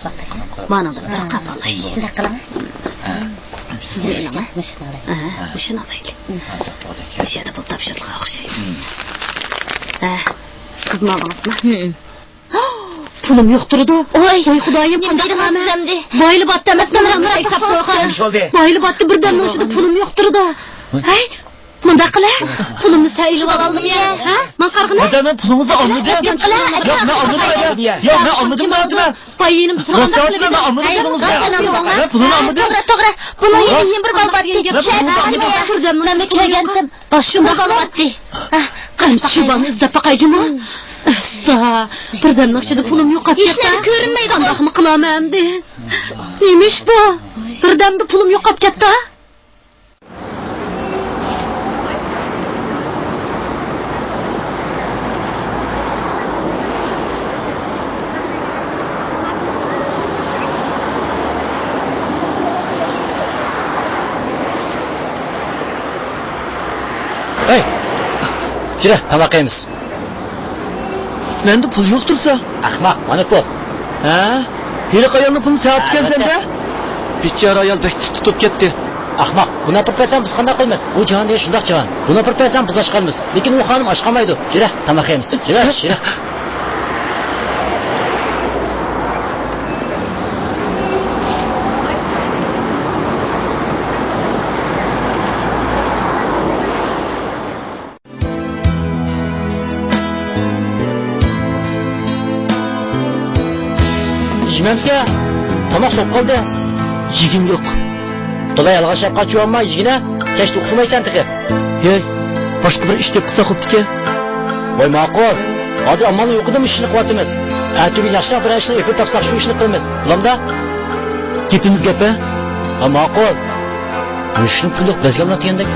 مانا بىر قاپ ئالاي. سىز ئېلىڭ. مۇشۇنى ئالايلى. مۇشۇ يەردە پۇل تاپشۇرۇلغان ئوخشايدۇ. ھە، سىزمۇ ئالدىڭىزمۇ؟ پۇلۇم يوق تۇرىدۇ. ۋاي، ۋاي خۇدايىم، قانداق قىلىمەن؟ بايلى باتتى ئەمەسمۇ، بايلى باتتى، بىردەمنىڭ ئىچىدە پۇلۇم يوق تۇرىدۇ. ھەي، مۇنداق قىلە، پۇلۇمنى سەن ئېلىۋالالدىمۇ يا؟ ھە؟ ماڭا قارىغىنا. ھەدە، مەن پۇلىڭىزنى ئالمىدىم. ياق، مەن ئالمىدىم. ياق، مەن ئالمىدىم دەۋاتىمەن. ۋاي يېنىم تۇرغاندا قىلىۋېرىڭ. مەن ئالمىدىم دېدىڭىزغۇ. توغرا، توغرا. بۇنىڭ يېنى يەنە بىر بال باتتى. مەن كۆرگەنتىم. شۇنداق بال باتتى. قېنى شۇ بالىنى ئىزدەپ باقاي جۇمۇ. ئاستا، بىردەمنىڭ ئىچىدە پۇلۇم يوقاپ كەتتى. ھېچ نەرسە كۆرۈنمەيدىغۇ. قانداقمۇ قىلارمەن ئەمدى؟ نېمە ئىش بۇ؟ بىردەمدە پۇلۇم يوقاپ كەتتى. ھەي! يۈرە، تاماق يەيمىز. مەندە پۇل يوق تۇرسا. ئەخمەق، مانا پۇل. ھە؟ ھېلىقى ئايالنىڭ پۇلىنى سەن ئاپتىكەنسەن-دە؟ بىچارە ئايال بەك تىت تۇتۇپ كەتتى. ئەخمەق، بۇنى ئاپىرىپ بەرسەڭ بىز قانداق قىلىمىز؟ ئۇ جاھان دېگەن شۇنداق جاھان. بۇنى ئاپىرىپ بەرسەڭ بىز ئاچ قالىمىز. لېكىن ئۇ خانىم ئاچ قالمايدۇ. يۈرە، تاماق يەيمىز. يۈرە، يۈرە. يېمەمسە؟ تاماق سوۋۇپ قالدى. يېگۈم يوق. تولا يالغان يەپ قاچىۋالما، يېگىنە. كەچتە ئۇخلىمايسەن تېخى. ھەي، باشقا بىر ئىش تېپىپ قىلساق بوپتىكەن. ۋاي ماقۇل. ھازىر ئامالنىڭ يوقىدا مۇشۇ ئىشنى قىلىۋاتىمىز. ئەتىگۈن ياخشىراق بىر ئىشنى ئېپىپ تاپساق شۇ ئىشنى قىلىمىز. بولامدا؟ گېپىمىز گەپ ھە؟ ھە ماقۇل. مۇشۇنىڭ پۇلى يوق، بەزگەملا دېگەندەك.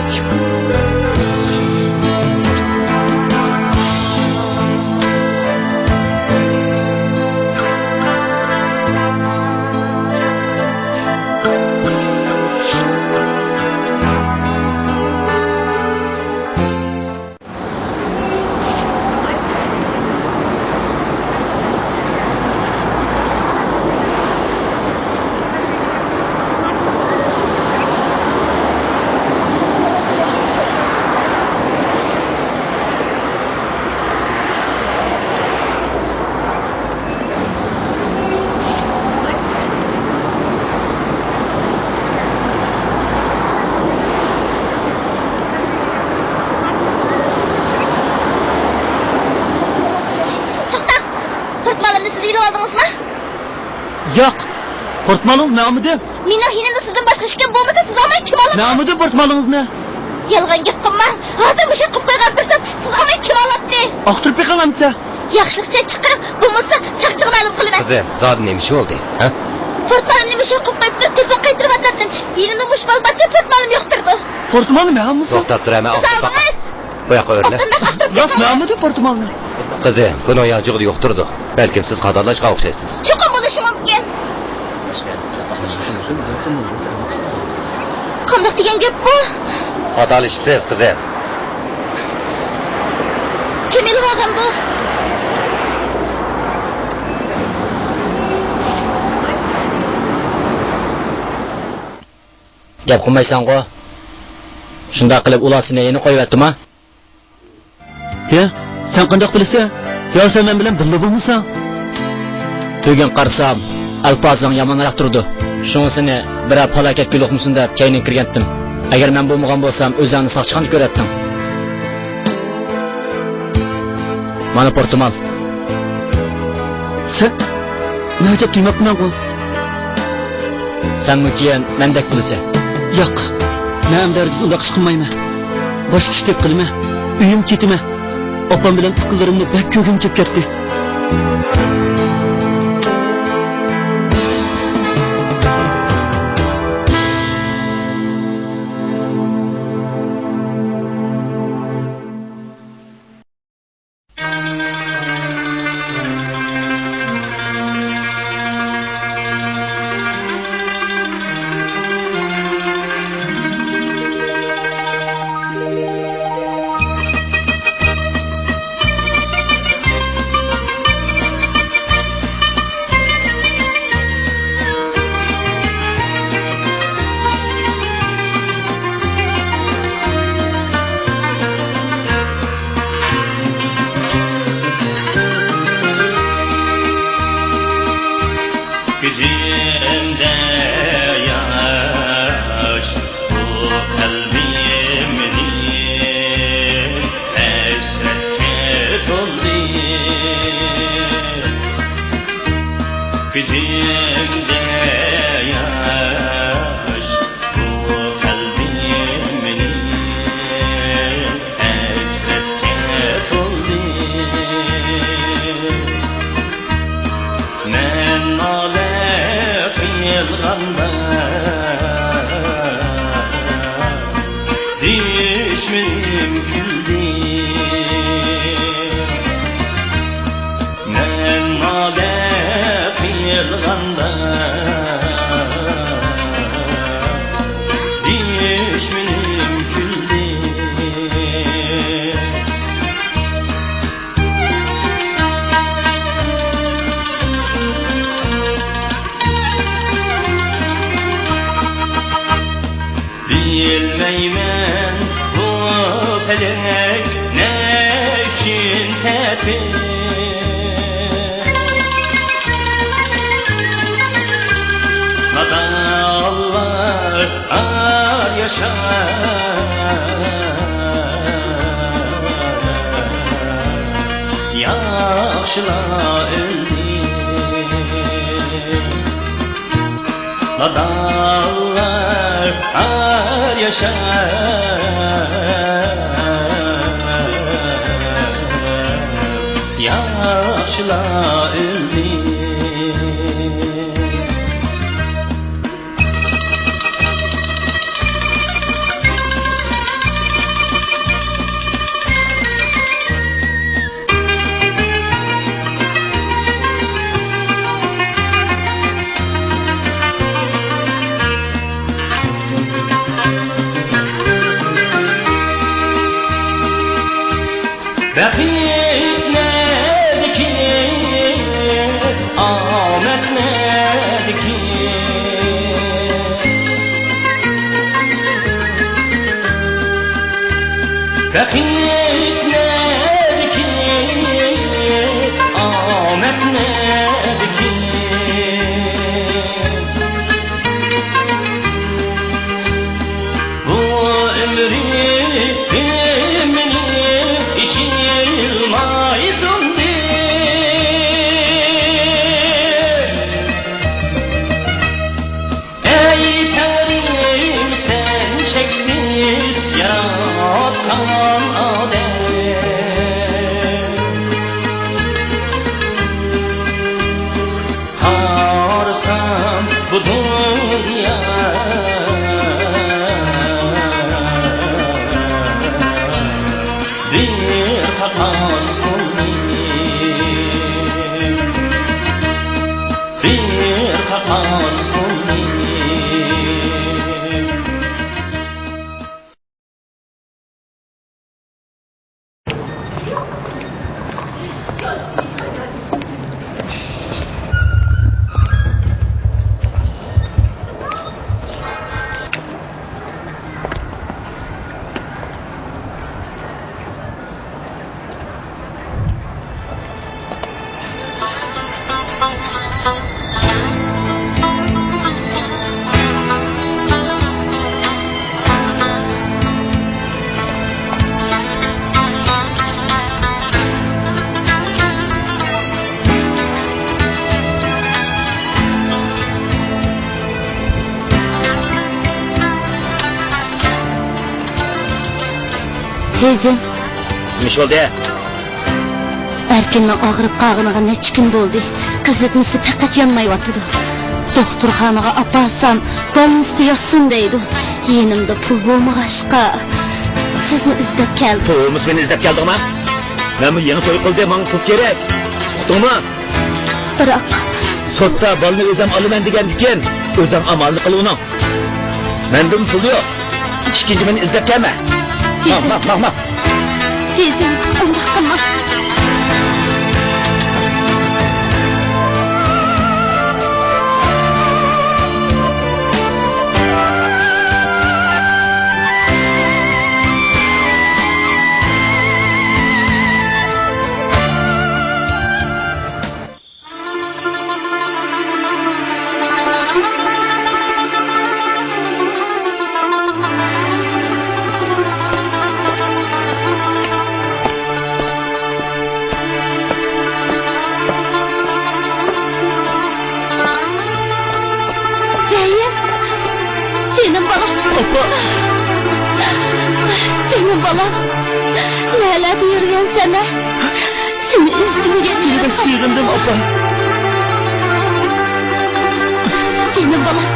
توختاڭ! پورتمالىمنى سىز ئېلىۋالدىڭىزمۇ؟ ياق! پورتمالىڭىزنى مەن ئالمىدىم. مېنىڭ يېنىمدا سىزدىن باشقا ھېچكىم بولمىسا، سىز ئالماي كىم ئالىدۇ؟ مەن ئالمىدىم پورتمالىڭىزنى. يالغان گەپ قىلماڭ. ھازىر مۇشۇ قىلىپ قويغان تۇرسام، سىز ئالماي كىم ئالاتتى؟ ئاقتۇرۇپ بېقىڭ ئەمىسە. ياخشىلىقچە چىقىرىپ، بولمىسا ساقچىغا مەلۇم قىلىمەن. قىزىم، زادى نېمە ئىش بولدى، ھە؟ پورتمالىمنى مۇشۇ قىلىپ قويۇپتۇ، تېلېفون قايتۇرۇپ ئاتاتتىم. يېنىمدا مۇشۇ بال باتتى، پورتمالىم يوق تۇرىدۇ. پورتمالنى مەن ئالمىسام؟ توختاپ تۇر، ھە، مەن ئاقتۇرۇپ باقاي. بۇ ياققا ئۆرلە. ئاقتۇرۇپ راست مەنمۇ پورتمالنى. قىزىم، بۇنىڭ يانچۇقىدا يوق تۇرىدۇ. بەلكىم سىز خاتالاشقان ئوخشايسىز. چوقۇم بولۇشى مۇمكىن. قانداق دېگەن گەپ بۇ؟ خاتالىشىپسىز، قىزىم. كىم ئېلىۋالغاندۇ؟ گەپ قىلمايسەنغۇ؟ شۇنداق قىلىپ ئۇلار سېنى يەنە قويۇۋەتتىما؟ ھە؟ سەن قانداق بىلىسەن؟ يا سەن مەن بىلەن بىللە بولمىساڭ؟ بۈگۈن قارىسام، ئەلپازىڭ يامانراق تۇرىدۇ. شۇڭا سېنى بىرەر پالاكەتكە يولۇقمىسۇن دەپ كەينىگە كىرگەنتىم. ئەگەر مەن بولمىغان بولسام، ئۆزۈڭنى ساقچىخانىدا كۆرەتتىڭ. مانا پورتىمال. سەن؟ مەن ئەجەب تۇيماپتىمەنغۇ. سەنمۇ كېيىن مەندەك بولىسەن. ياق، مەن ئەمدى ھەرگىز ئۇنداق ئىش قىلمايمەن. باشقا ئىش تېپىپ قىلىمەن. ئۆيۈمگە كېتىمەن. ئاپام بىلەن ئۇكىلىرىمنى بەك كۆرگۈم كېلىپ كەتتى. كۆزۈمدە ياش، بۇ قەلبىمنى ھەسرەتكە تولدى. كۆزۈمدە ياش، بۇ قەلبىمنى ھەسرەتكە تولدى. مەن نالە قىلغاندا، دۈشمىنىم كۈلدى. مەن نالە قىلغاندا، دۈشمىنىم كۈلدى. بىلمەيمەن بۇ پەلەك نەچچىنچى تەپە. نادانلار ئار ياشاپ، ياخشىلار ئۆلدى. نادانلار ئار ياشاپ، ياخشىلار ئۆلدى. بەخت نەدىكىن، ئامەت نەدىكىن؟ بەخت نەدىكىن، ئامەت نەدىكىن؟ بۇ ئۆمرۈمنى ئېچىلماي سۇندى. ئەي تەڭرىم، سەن چەكسىز ياراتقان ئادەم. قارىسام بۇ دۇنيا بىر قاقاس بولدى. تېزىن. نېمە ئىش بولدى؟ ئەركىننىڭ ئاغرىپ قالغىنىغا نەچچە كۈن بولدى. قىزىتمىسى پەقەت يانمايۋاتىدۇ. دوختۇرخانىغا ئاپارسام، بالنىستا ياتسۇن دەيدۇ. يېنىمدا پۇل بولمىغاچقا، سىزنى ئىزدەپ كەلدىم. پۇل بولمىسا مېنى ئىزدەپ كەلدىڭما؟ مەنمۇ يېڭى توي قىلدىم، ماڭا پۇل كېرەك. ئۇقتۇڭمۇ؟ بىراق. سوتتا بالىنى ئۆزۈم ئالىمەن دېگەندىكىن، ئۆزۈڭ ئامالنى قىل ئۇنىڭ. مەندىن پۇل يوق. ئىككىنچى مېنى ئىزدەپ كەلمە. ماڭ، ماڭ، ماڭ، ماڭ. تېزىن، ئۇنداق قىلما. جېنىم بالام. ئاپا. جېنىم بالام. نەلەردە يۈرگەنسەن ھە؟ سېنى ئىزدىمىگەن. سېنى بەك سېغىندىم، ئاپا. جېنىم بالام،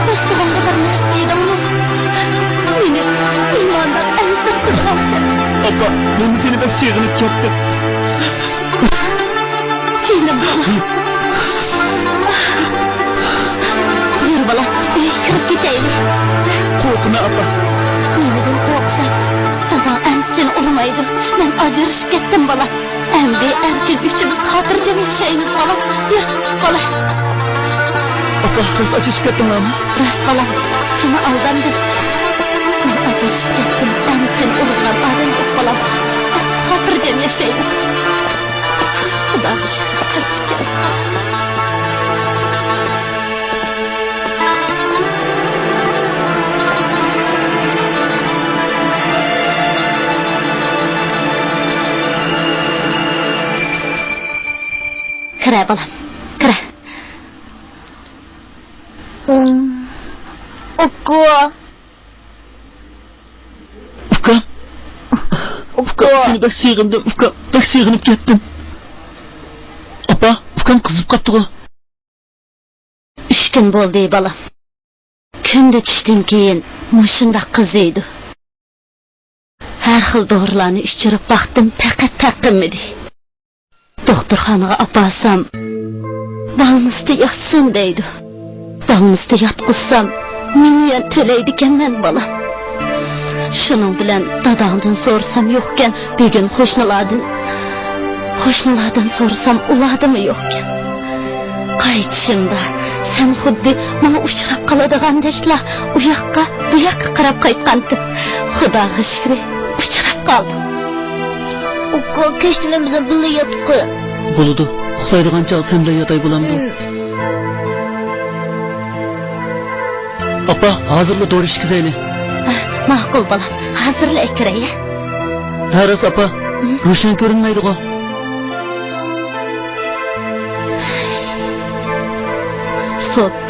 دوستلۇقۇڭغا بىر نەرسە دېدىڭمۇ؟ مېنى ئىماندار ئەنسىرىتىدىغانسەن. ئاپا، مەنمۇ سېنى بەك سېغىنىپ كەتتىم. جېنىم بالام. يۈر بالام، ئۆيگە كىرىپ كېتەيلى. قورقىمەن، ئاپا. نېمىدىن قورقىسەن؟ داداڭ ئەمدى سېنى ئۇرمايدۇ. مەن ئاجرىشىپ كەتتىم، بالام. ئەمدى ئەركىن ئۈچىمىز خاتىرجەم ياشايمىز، بالام. يۈر، بالام. ئاپا، راست ئاجرىشىپ كەتتىڭلارمۇ؟ راست، بالام. سېنى ئالدامدىم. مەن ئاجرىشىپ كەتتىم. ئەمدى سېنى ئۇرىدىغان ئادەم يوق، بالام. خاتىرجەم ياشايمىز. خۇداغا شۈكۈر، قايتىپ كەلدىم. كىرە، بالام، كىرە. ئۇكا. ئۇكام. ئۇكا. سېنى بەك سېغىندىم، ئۇكام. بەك سېغىنىپ كەتتىم. ئاپا، ئۇكام قىزىپ قاپتىغۇ. ئۈچ كۈن بولدى، بالام. كۈندە چۈشتىن كېيىن مۇشۇنداق قىزىيدۇ. ھەر خىل دورىلارنى ئىچۈرۈپ باقتىم، پەقەت پەقىللىمىدى. دوختۇرخانىغا ئاپارسام، بالنىستا ياتسۇن دەيدۇ. بالنىستا ياتقۇزسام، مىليون تۆلەيدىكەنمەن، بالام. شۇنىڭ بىلەن داداڭدىن سورىسام يوقكەن، بۈگۈن قوشنىلاردىن، قوشنىلاردىن سورىسام ئۇلاردىمۇ يوقكەن. قايتىشىمدا سەن خۇددى ماڭا ئۇچراپ قالىدىغاندەكلا ئۇ ياققا، بۇ ياققا قاراپ قايتقانتىم. خۇداغا شۈكرى، ئۇچراپ قالدىم. ئۇكا، كەچتە مەن بىلەن بىللە ياتقىن. بولىدۇ، ئۇخلايدىغان چاغ سەن بىلەن ياتاي بولامدۇ؟ ھىم. ئاپا، ھازىرلا دورا ئىچكۈزەيلى. ئاھ، ماقۇل بالام، ھازىرلا ئەكىرەي. ھە راست ئاپا، ھىم. روشەن كۆرۈنمەيدىغۇ. سوت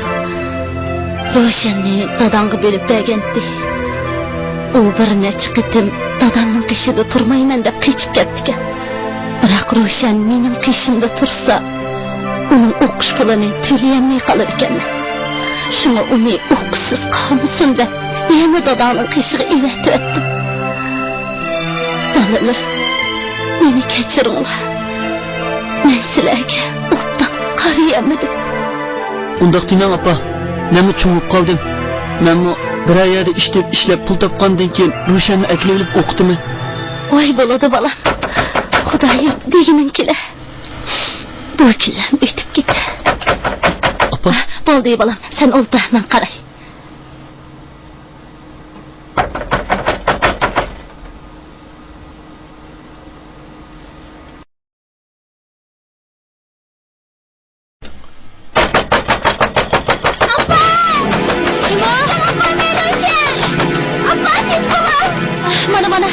روشەننى داداڭغا بۆلۈپ بەرگەنتى. ئۇ بىر نەچچە قېتىم دادامنىڭ قېشىدا تۇرمايمەن دەپ قېچىپ كەپتىكەن. بىراق روشەن مېنىڭ قېشىمدا تۇرسا، ئۇنىڭ ئوقۇش پۇلىنى تۆلىيەلمەي قالىدىكەنمەن. شۇڭا ئۇنى ئوقۇشسىز قالمىسۇن دەپ، يەنە داداڭنىڭ قېشىغا ئېۋەتىۋەتتىم. بالىلىرىم، مېنى كەچۈرۈڭلار. مەن سىلەرگە ئوبدان قارىيالمىدىم. ئۇنداق دېمەڭ، ئاپا. مەنمۇ چوڭ بولۇپ قالدىم. مەنمۇ بىرەر يەردە ئىشلەپ، ئىشلەپ پۇل تاپقاندىن كېيىن روشەننى ئەكېلىۋېلىپ ئوقۇتىمەن. ۋاي بولىدۇ، بالام. خۇدايىم دېگىنىڭ كېلە. بۇ كۈنلەرمۇ ئۆتۈپ كېتە. ئاپا. بولدى، بالام. سەن ئولتۇر، مەن قاراي. ئاپا! ئاپا، ئاپا، مەن ئۆلگەن! ئاپا، تېز بول! مانا، مانا.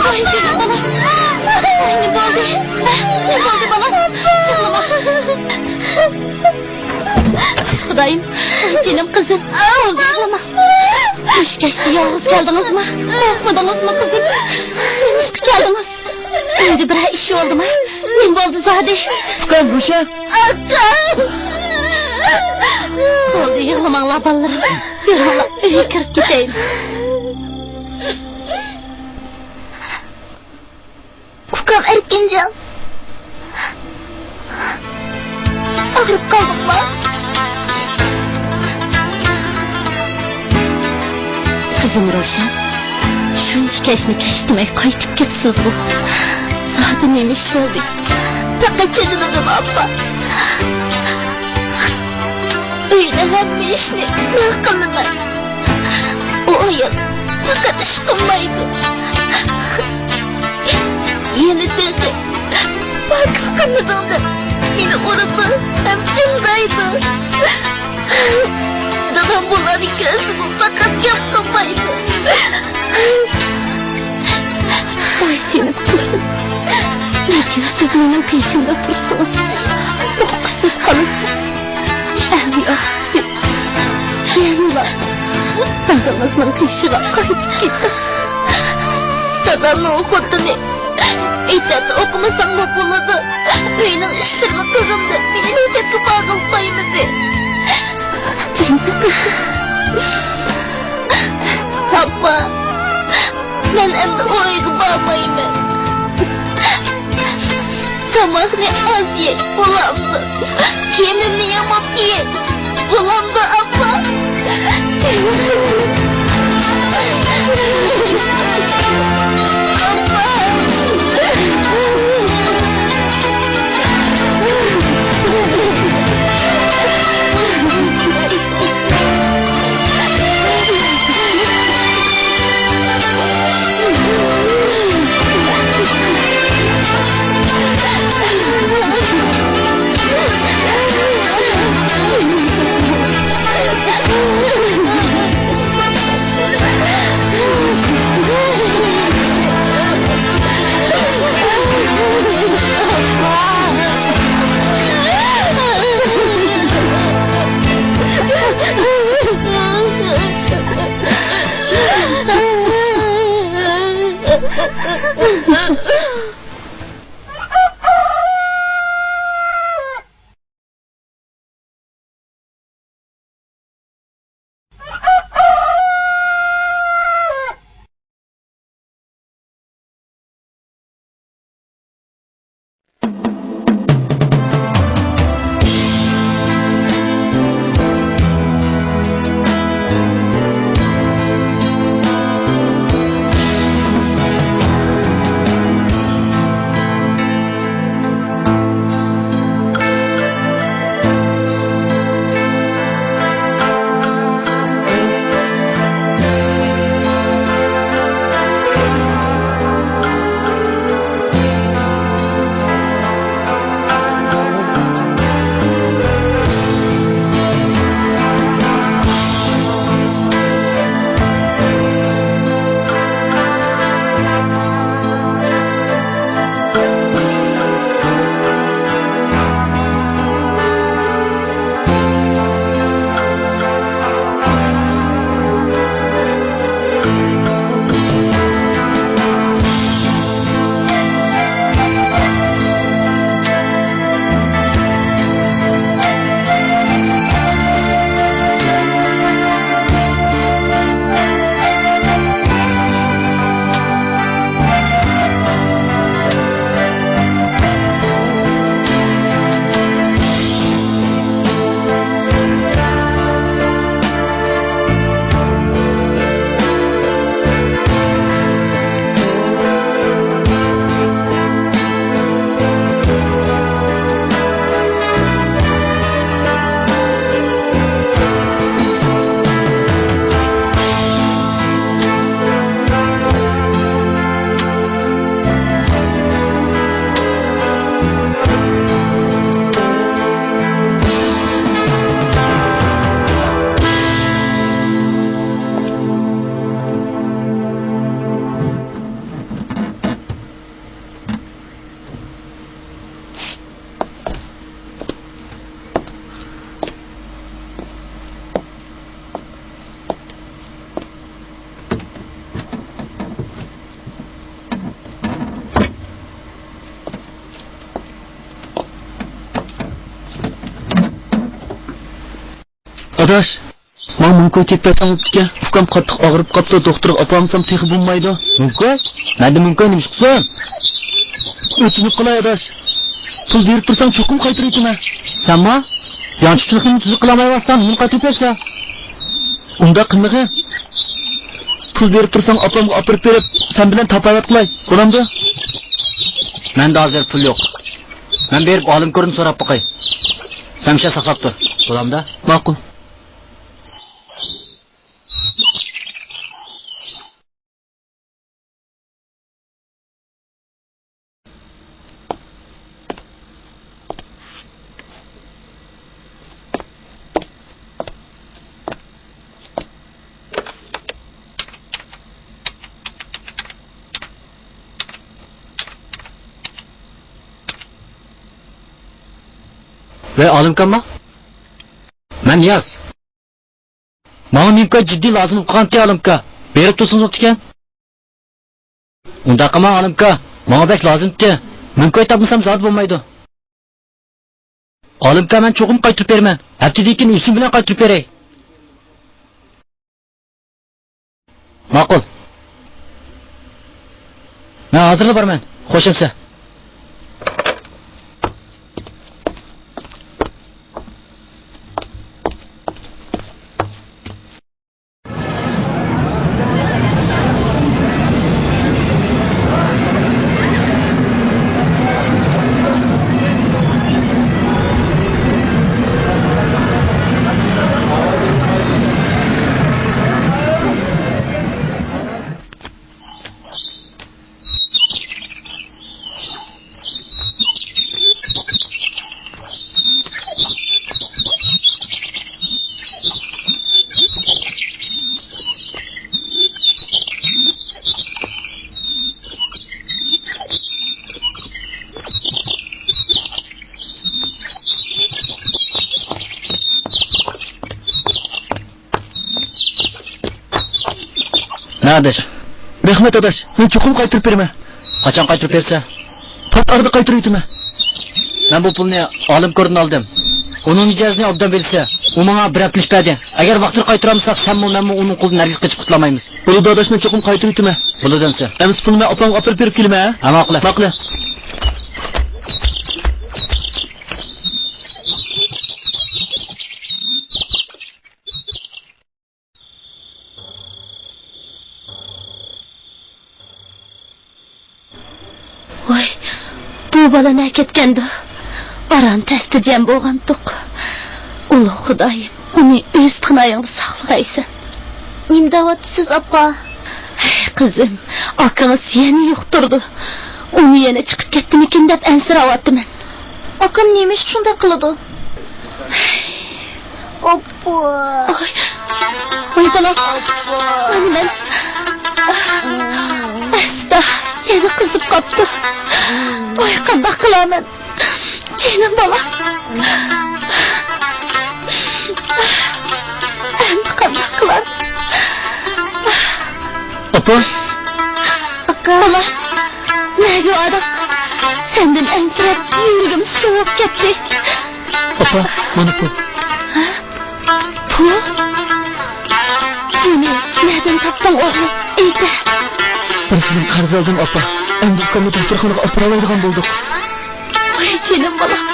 ۋاي، جېنىم بالام. ۋاي، نېمە بولدى؟ نېمە بولدى، بالام؟ يىغلىما. خۇدايىم، جېنىم قىزىم. بولدى، يىغلىما. مۇشۇ كەچتە يالغۇز كەلدىڭىزمۇ؟ قورقمىدىڭىزمۇ، قىزىم؟ نېمىشقا كەلدىڭىز؟ ئۆيدە بىرەر ئىش بولدىمۇ؟ نېمە بولدى زادى؟ ئۇكام، روشەن! ئاكام! بولدى، يىغلىماڭلار، بالىلىرىم. يۈرۈڭلار، ئۆيگە كىرىپ كېتەيلى. ئۇكام ئەركىنجان، ئاغرىپ قالدىڭما؟ قىزىم روشەن، شۇنچە كەچنى كەچتىمەي قايتىپ كېتىسىزغۇ؟ زادى نېمە ئىش بولدى؟ پەقەت چېچىنىدىم، ئاپا. ئۆيدە ھەممە ئىشنى مەن قىلىمەن. ئۇ ئايال پەقەت ئىش قىلمايدۇ. يەنە تېخى پاكىز قىلمىدىڭ دەپ مېنى ئۇرىدۇ ھەم قىينايدۇ. دادام بۇلارنى كۆرسىمۇ پەقەت گەپ قىلمايدۇ. ۋاي جېنىم قىزىم، لېكىن سىز مېنىڭ قېشىمدا تۇرسىڭىز، ئوقۇشسىز قالىسىز. ئەمدى ئاخىرى يەنىلا دادىڭىزنىڭ قېشىغا قايتىپ كېتىڭ. دادامنىڭ خوتۇنى مەكتەپتە ئوقۇمىساڭمۇ بولىدۇ، ئۆينىڭ ئىشلىرىنى قىلغىن دەپ مېنى مەكتەپكە بارغىلى قويمىدى. ئاپا، مەن ئەمدى ئۇ ئۆيگە بارمايمەن. تاماقنى ئاز يەي، بولامدۇ؟ كىيىمىمنى ياماپ كىيەي، بولامدۇ، ئاپا؟ ئاپا! ئاداش، ماڭا مىڭكوي تېپىپ بەرسەڭ بوپتىكەن. ئۇكام قاتتىق ئاغرىپ قاپتۇ، دوختۇرغا ئاپارمىسام تېخى بولمايدۇ. مىڭكوي؟ مەندە مىڭكوي نېمىش قىلسۇن؟ ئۆتۈنۈپ قالاي ئاداش. پۇل بېرىپ تۇرساڭ چوقۇم قايتۇرۇۋېتىمەن. سەنمۇ؟ يانچۇقچىلىقنى تۈزۈك قىلالمايۋاتساڭ نېمىنى قايتۇرۇپ بېرىسەن؟ ئۇنداق قىلمىغىن. پۇل بېرىپ تۇرساڭ ئاپامغا ئاپىرىپ بېرىپ سەن بىلەن تاپاۋەت قىلاي. بولامدۇ؟ مەندە ھازىر پۇل يوق. مەن بېرىپ ئالىمكوردىن سوراپ باقاي. سەن مۇشۇ يەردە ساقلاپ تۇر. بولامدا؟ ماقۇل. ۋەي ئالىمكامما؟ مەن نىياز. ماڭا مىڭكوي جىددىي لازىم بولۇپ قالغانتى ئالىمكا. بېرىپ تۇرسىڭىز بوپتىكەن. ئۇنداق قىلماڭ ئالىمكا، ماڭا بەك لازىمتى. مىڭكوي تاپمىسام زادى بولمايدۇ. ئالىمكا، مەن چوقۇم قايتۇرۇپ بېرىمەن. ھەپتىدىن كېيىن ئۈنسۈم بىلەن قايتۇرۇپ بېرەي. ماقۇل. مەن ھازىرلا بارىمەن. خوش ئەمىسە. مانا ئاداش. رەھمەت ئاداش، مەن چوقۇم قايتۇرۇپ بېرىمەن. قاچان قايتۇرۇپ بېرىسەن؟ پات ئارىدا قايتۇرۇۋېتىمەن. مەن بۇ پۇلنى ئالىمكوردىن ئالدىم. ئۇنىڭ مىجەزىنى ئوبدان بىلىسەن. ئۇ ماڭا بىر ھەپتىلىك بەردى. ئەگەر ۋاقتىدا قايتۇرالمىساق، سەنمۇ، مەنمۇ ئۇنىڭ قولىدىن ھەرگىز قېچىپ قۇتۇلالمايمىز. بولىدۇ ئاداش، مەن چوقۇم قايتۇرۇۋېتىمەن. بولىدۇ ئەمىسە. ئەمىسە پۇلنى مەن ئاپامغا ئاپىرىپ بېرىپ كېلىمەن، ھە؟ ھە، ماقۇل. ماقۇل. ۋاي، بۇ بالا نەگە كەتكەندۇ؟ ئاران تەستە جەم بولغانتۇق. ئۇلۇغ خۇدايىم، ئۇنى ئۆز پاناھىڭدا ساقلىغايسەن. نېمە دەۋاتىسىز، ئاپا؟ ھەي، قىزىم، ئاكىڭىز يەنە يۇقتۇرىدۇ. ئۇنى يەنە چىقىپ كەتتىمىكىن دەپ ئەنسىرەۋاتىمەن. ئاكام نېمە ئۈچۈن شۇنداق قىلىدۇ؟ ئاپا. ۋاي، ۋاي بالام. ئاپا. مانا مەن. ئەستا، يەنە قىزىپ قاپتۇ. ۋاي، قانداق قىلارمەن؟ جېنىم بالام. ئەمدى قانداق قىلارمەن؟ ئاپا. ئاكا. بالام، نەگە باردىڭ؟ سەندىن ئەنسىرەپ يۈرىكىم سوۋۇپ كەتتى. ئاپا، مانا پۇل. ھە؟ پۇل؟ بۇنى نەدىن تاپتىڭ ئوغلۇم؟ ئېيتە. بىرسىدىن قەرز ئالدىم، ئاپا. ئەمدى ئۇكامنى دوختۇرخانىغا ئاپىرالايدىغان بولدۇق. ۋاي جېنىم بالام،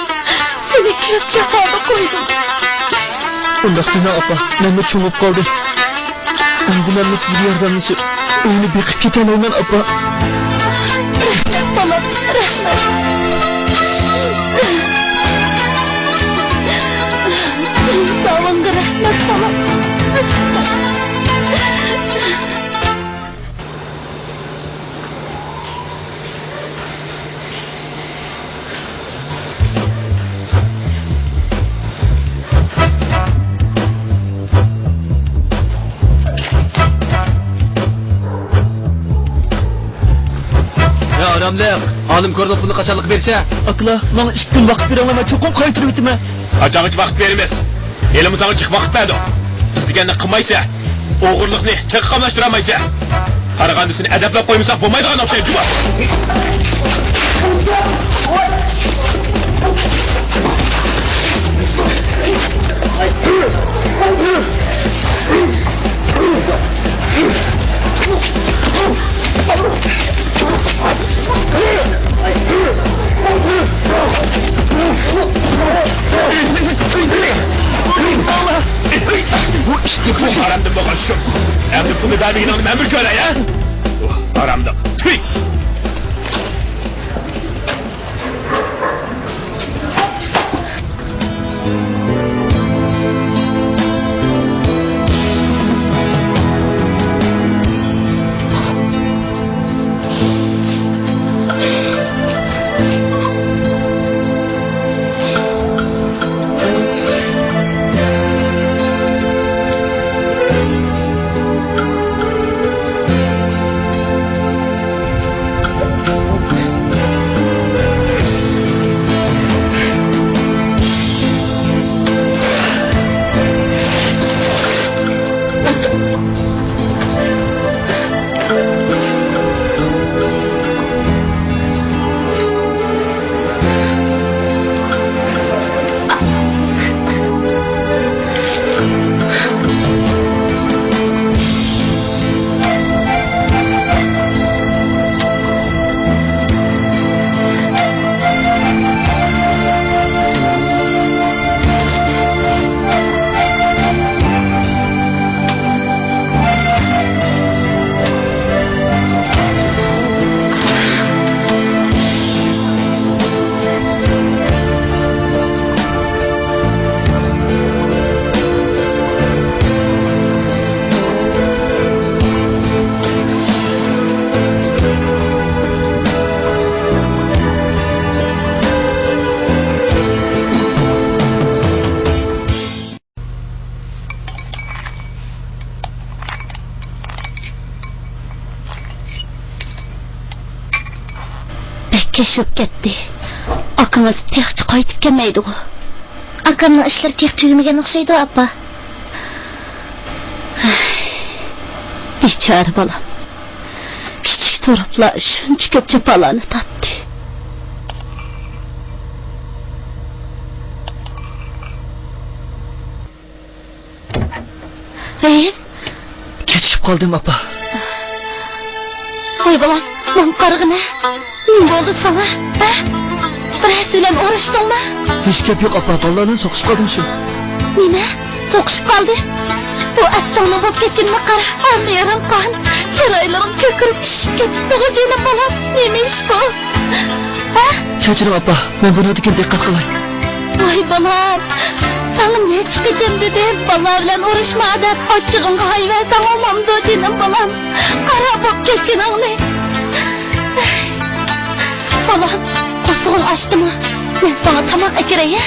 سېنى كۆپ جاپادا قويدۇم. ئۇنداق دېمەڭ ئاپا، مەنمۇ چوڭىيىپ قالدى. ئەمدى مەنمۇ سىزگە ياردەملىشىپ، ئۆينى بېقىپ كېتەلەيمەن ئاپا. رەھمەت بالام، رەھمەت. ساۋۇڭغا رەھمەت بالام. يا ئاراملىق، ئالىمكورنىڭ پۇلىنى قاچانلىق بېرىسەن؟ ئاكىلار، ماڭا ئىككى كۈن ۋاقىت بېرىڭلار، مەن چوقۇم قايتۇرۇۋېتىمەن. قاچانغىچە ۋاقىت بېرىمىز؟ ھېلىمۇ ساڭا جىق ۋاقىت بەردۇق. ئىستىگەننى قىلمايسەن. ئوغرىلىقنى تېخى قاملاشتۇرالمايسەن. قارىغاندا سېنى ئەدەپلەپ قويمىساق بولمايدىغان ئوخشايدۇ. بۇ ئىككى پۇل ھارامدىن بولغان شۇ. ئەمدى پۇلنى بەرمىگىنىڭنى مەن بىر كۆرەي، ھە؟ ھارامدىن. تۈي! بەك كەچ بولۇپ كەتتى. ئاكىڭىز تېخىچە قايتىپ كەلمەيدىغۇ؟ ئاكامنىڭ ئىشلىرى تېخى تۈگىمىگەن ئوخشايدۇ، ئاپا. بىچارە بالام. كىچىك تۇرۇپلا شۇنچە كۆپ جاپالارنى تارتتى. رەھىم. كېچىكىپ قالدىم، ئاپا. ۋاي بالام، ماڭا قارىغىنە. نېمە بولدى ساڭا؟ ھە؟ بىرەرسى بىلەن ئۇرۇشتۇڭمۇ؟ ھېچ گەپ يوق، ئاپا. بالىلار بىلەن سوقۇشۇپ قالدىم شۇ. نېمە؟ سوقۇشۇپ قالدى؟ بۇ ئەتىڭنىڭ بۇ كەتكىنىنى قارا. ھەممە يېرىڭ قان. چىرايلىرىڭ كۆكىرىپ ئىششىپ كەتتىغۇ جېنىم بالام. نېمە ئىش بۇ؟ ھە؟ كەچۈرۈڭ، ئاپا. مەن بۇنىڭدىن كېيىن دىققەت قىلاي. ۋاي بالام، ساڭا نەچچە قېتىم دېدىم، بالىلار بىلەن ئۇرۇشما دەپ، ئاچچىقىڭغا ھايۋەرسەڭ بولمامدۇ جېنىم بالام؟ قارا بوپ كەتكىنىڭنى. بالام، قورسىقىڭ ئاچتىمۇ؟ مەن ساڭا تاماق ئەكىرەي، ھە؟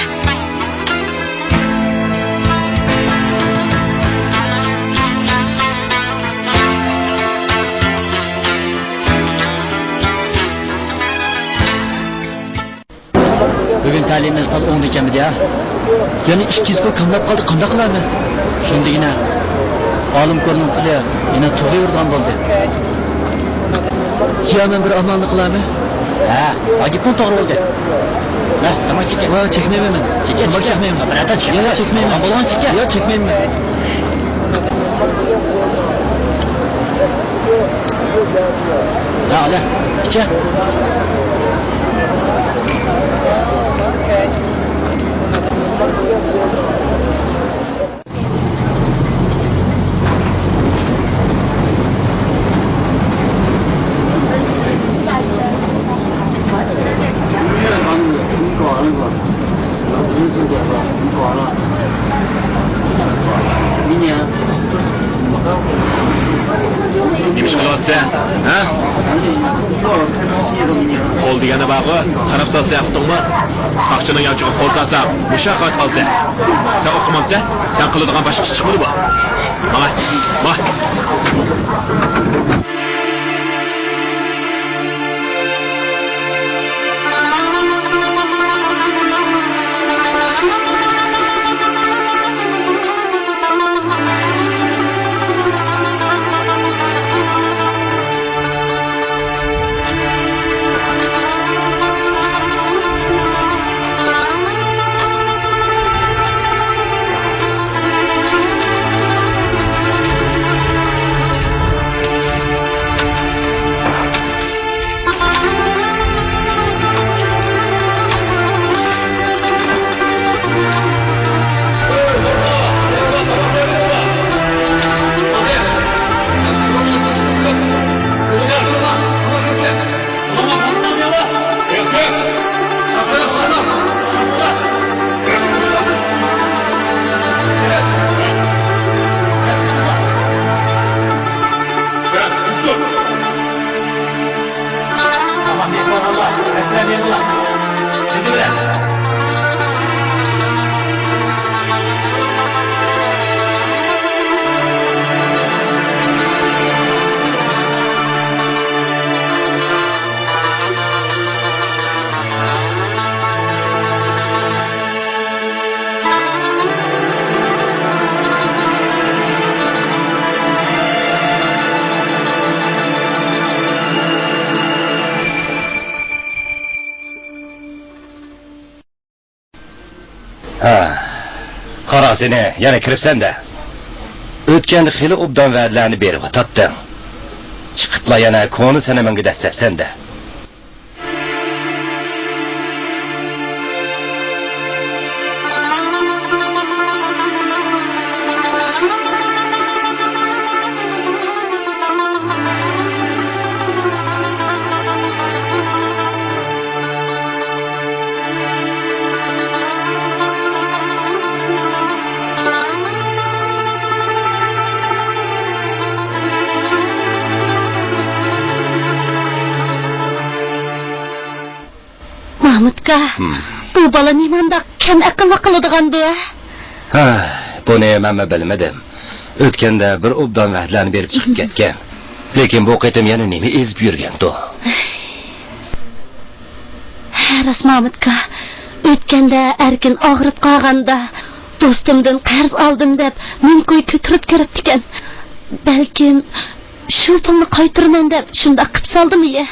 بۈگۈن تەلىيىمىز تازا ئوڭدىكەنمىدى ھە؟ يەنە ئىككى يۈز كوي كاملاپ قالدى، قانداق قىلارمىز؟ شۇندىگىنە ئالىمكورنىڭ پۇلى يەنە تۇغيۇرىدىغان بولدى. يا مەن بىر ئامالنى قىلارمەن؟ ھە، بۇ گېپىڭ توغرا بولدى. ھە، تاماق چېكە. ۋا، چەكمەيمەن مەن. چېكە، تاماق چەكمەيمەن. بىر ئادەم چېكە. يا، چەكمەيمەن. بولغان چېكە. يا، چەكمەيمەن. ھە، ئالە، ئىچە. نېمە ئىش قىلىۋاتىسەن؟ ھە؟ قول دېگەننى بارغۇ، قاراپ سالسا ياقتۇڭمۇ؟ ساقچىنىڭ يانچۇقىغا قول سالساڭ، مۇشۇ ياققا قايتىپ قالىسەن. سەن ئوقۇمامسەن؟ سەن قىلىدىغان باشقا ئىش چىقمىدى بۇ. ماڭە، ماڭە. سېنى يەنە كىرىپسەن-دە. ئۆتكەندە خېلى ئوبدان ۋەدىلەرنى بېرىۋاتاتتىڭ. چىقىپلا يەنە كونا سەنىمىڭگە دەسسەپسەن-دە. مامۇتكا، ھىم. بۇ بالا نېمانداق كەم ئەقىللىق قىلىدىغاندۇ؟ ھە، بۇنى مەنمۇ بىلمىدىم. ئۆتكەندە بىر ئوبدان ۋەدىلەرنى بېرىپ چىقىپ كەتكەن. لېكىن بۇ قېتىم يەنە نېمە ئېزىپ يۈرگەندۇ؟ ھە، راست مامۇتكا. ئۆتكەندە ئەركىن ئاغرىپ قالغاندا، دوستۇمدىن قەرز ئالدىم دەپ، مىڭ كوي كۆتۈرۈپ كىرىپتىكەن. بەلكىم شۇ پۇلنى قايتۇرىمەن دەپ شۇنداق قىپ سالدىمۇ يە؟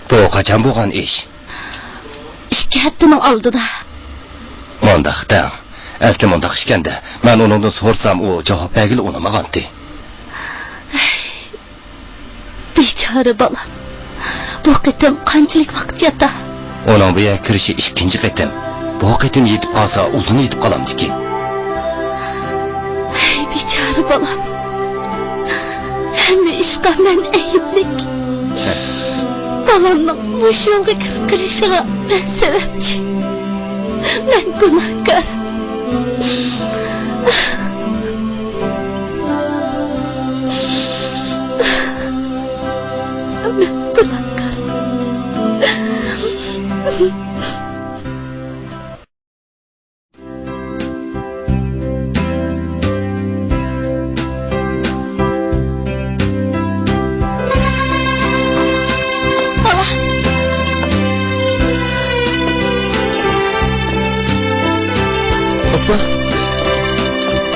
بۇ قاچان بولغان ئىش؟ ئىككى ھەپتىنىڭ ئالدىدا. مۇنداق دەڭ. ئەسلى مۇنداق ئىكەندە، مەن ئۇنىڭدىن سورىسام، ئۇ جاۋاب بەرگىلى ئۇنىمىغانتى. بىچارە بالام. بۇ قېتىم قانچىلىك ۋاقىت ياتا؟ ئۇنىڭ بۇ يەرگە كىرىشى ئىككىنچى قېتىم. بۇ قېتىم يېتىپ قالسا، ئۇزۇن يېتىپ قالامدىكىن. ھەي، بىچارە بالام. ھەممە ئىشقا مەن ئەيىبلىك. بالامنىڭ مۇشۇ يولغا كىرىپ قېلىشىغا مەن سەۋەبچى. مەن گۇناھكار. مەن گۇناھكار. بالا. ئاپا.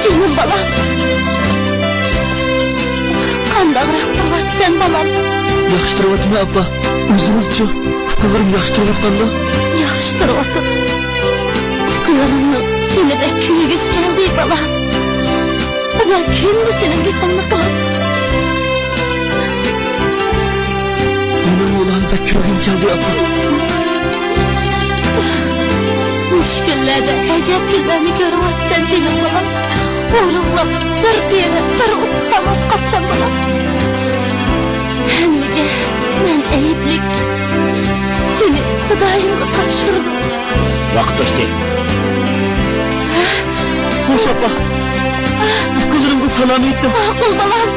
جېنىم بالام. قانداقراق تۇرۇۋاتىسەن، بالام؟ ياخشى تۇرۇۋاتىمەن، ئاپا. ئۆزىڭىزچۇ؟ ئۇكىلىرىم ياخشى تۇرۇۋاتقاندۇ؟ ياخشى تۇرۇۋاتىدۇ. ئۇكىلىرىڭنىڭ سېنى بەك كۆرگۈسى كەلدى، بالام. ئۇلار كۈندە سېنىڭ گېپىڭنى قىلىدۇ. مېنىڭمۇ ئۇلارنى بەك كۆرگۈم كەلدى، ئاپا. مۇشۇ كۈنلەردە ئەجەب كۈنلەرنى كۆرۈۋاتىسەن، جېنىم بالام. ئورۇنلاپ بىر تېرە، بىر ئۇستىخان بولۇپ قاپسەن، بالام. ھەممىگە مەن ئەيىبلىك. سېنى خۇدايىمغا تاپشۇردۇم. ۋاقىت توشتى. ھە؟ خوش، ئاپا. ئۇكىلىرىمغا سالام ئېيتتىم. ماقۇل، بالام.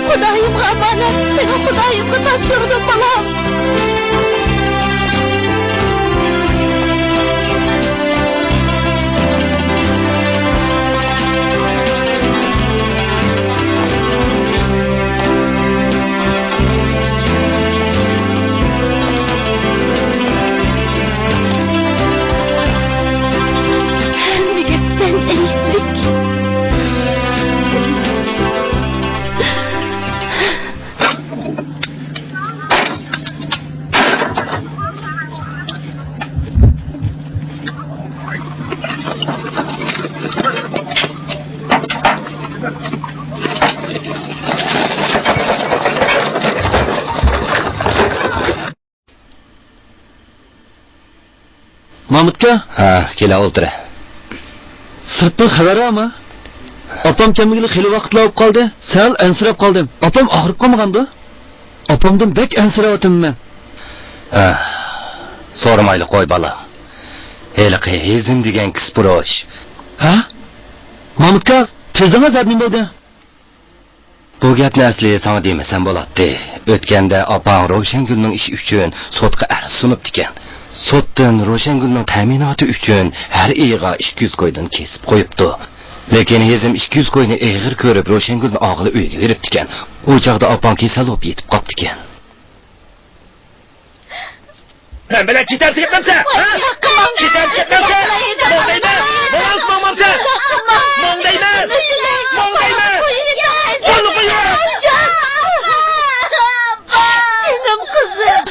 خۇدايىمغا ئامانەت. سېنى خۇدايىمغا تاپشۇردۇم، بالام. ھەممىگە مەن ئەيىبلىك. مامۇتكا. ھە، كېلە ئولتۇرە. سىرتتىن خەۋەر بارمۇ؟ ئاپام كەلمىگىلى خېلى ۋاقىتلار بولۇپ قالدى. سەل ئەنسىرەپ قالدىم. ئاپام ئاغرىپ قالمىغاندۇ؟ ئاپامدىن بەك ئەنسىرەۋاتىمەن مەن. ھە، سورىمايلى قوي، بالام. ھېلىقى ھېزىم دېگەن كىسپۇروش. ھە؟ مامۇتكا، تېزدىڭىز، نېمە بولدى؟ بۇ گەپنى ئەسلى ساڭا دېمىسەم بولاتتى. ئۆتكەندە ئاپاڭ روشەنگۈلنىڭ ئىشى ئۈچۈن سوتقا ئەرز سۇنۇپتىكەن. سوتتىن روشەنگۈلنىڭ تەمىناتى ئۈچۈن ھەر ئېيىغا ئىككى يۈز كويدىن كېسىپ قويۇپتۇ. لېكىن ھېزىم ئىككى يۈز كوينى ئېغىر كۆرۈپ، روشەنگۈلنى ئالغىلى ئۆيگە بېرىپتىكەن. ئۇ چاغدا ئاپاڭ كېسەل بولۇپ يېتىپ قاپتىكەن. مەن بىلەن كېتەمسەن، كەتمەمسەن؟ ھە؟ كېتەمسەن، كەتمەمسەن؟ ماڭ دەيمەن! ماڭامسەن، ماڭمامسەن؟ ماڭ دەيمەن! ماڭ دەيمەن! قولنى قويۇۋەر! جېنىم قىزىم!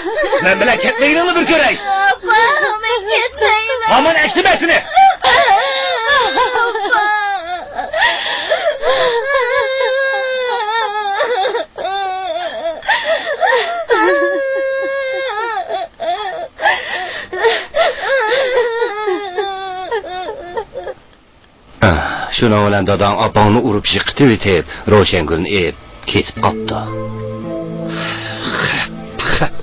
مەن بىلەن كەتمىگىنىڭنى بىر كۆرەي! ئاپا، مەن كەتمەيمەن! ھامان ئەكسىمە سېنى! ئاپا! شۇنىڭ بىلەن داداڭ ئاپاڭنى ئۇرۇپ يىقىتىۋېتىپ، روشەنگۈلنى ئېلىپ كېتىپ قاپتۇ. خەپ، خەپ.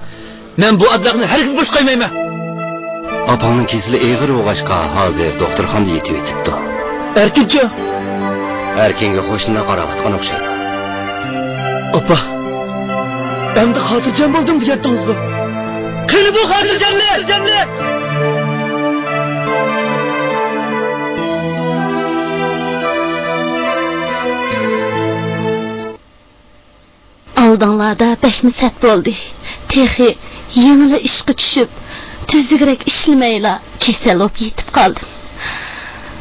مەن بۇ ئابلەخنى ھەرگىز بوش قويمايمەن. ئاپاڭنىڭ كېسىلى ئېغىر بولغاچقا، ھازىر دوختۇرخانىدا يېتىۋېتىپتۇ. ئەركىنچۇ؟ ئەركىنگە خوشلىنىپ قاراۋاتقان ئوخشايدۇ. ئاپا، ئەمدى خاتىرجەم بولدۇم دېگەنتىڭىزغۇ؟ قېنى بۇ خاتىرجەملىك؟ ئالدىڭلاردا بەكمۇ سەت بولدى. تېخى يېڭىلا ئىشقا چۈشۈپ، تۈزۈكرەك ئىشلىمەيلا كېسەل بولۇپ يېتىپ قالدىم.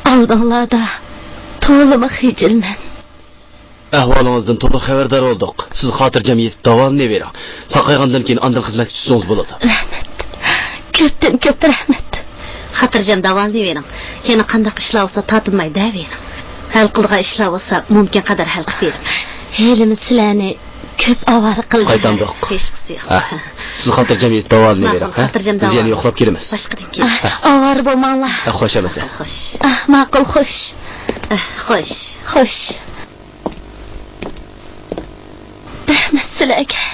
ئالدىڭلاردا تولىمۇ خىجىلمەن. ئەھۋالىڭىزدىن تولۇق خەۋەردار بولدۇق. سىز خاتىرجەم يېتىپ داۋالىنىۋېرىڭ. ساقايغاندىن كېيىن ئاندىن خىزمەتكە چۈشسىڭىز بولىدۇ. رەھمەت. كۆپتىن كۆپ رەھمەت. خاتىرجەم داۋالىنىۋېرىڭ. يەنە قانداق ئىشلار بولسا تارتىنماي دەۋېرىڭ. ھەل قىلىدىغان ئىشلار بولسا مۇمكىن قەدەر ھەل قىلىپ بېرىڭ. ھېلىمۇ سىلەرنى كۆپ ئاۋارە قىلدىم. قايتامدۇق. ھېچقىسى يوق. ھە. سىز خاتىرجەم يېتىپ داۋالىنىۋېرىڭ. ماقۇل، ھە؟ خاتىرجەم داۋالىنىڭ. بىز يەنە يوقلاپ كېلىمىز. باشقىدىن كېلىڭ. ئە، ئاۋارە بولماڭلار. ئە، خوش ئەمىسە. ماقۇل، خوش. ئە، ماقۇل، خوش. ئە، خوش. خوش. رەھمەت سىلەرگە.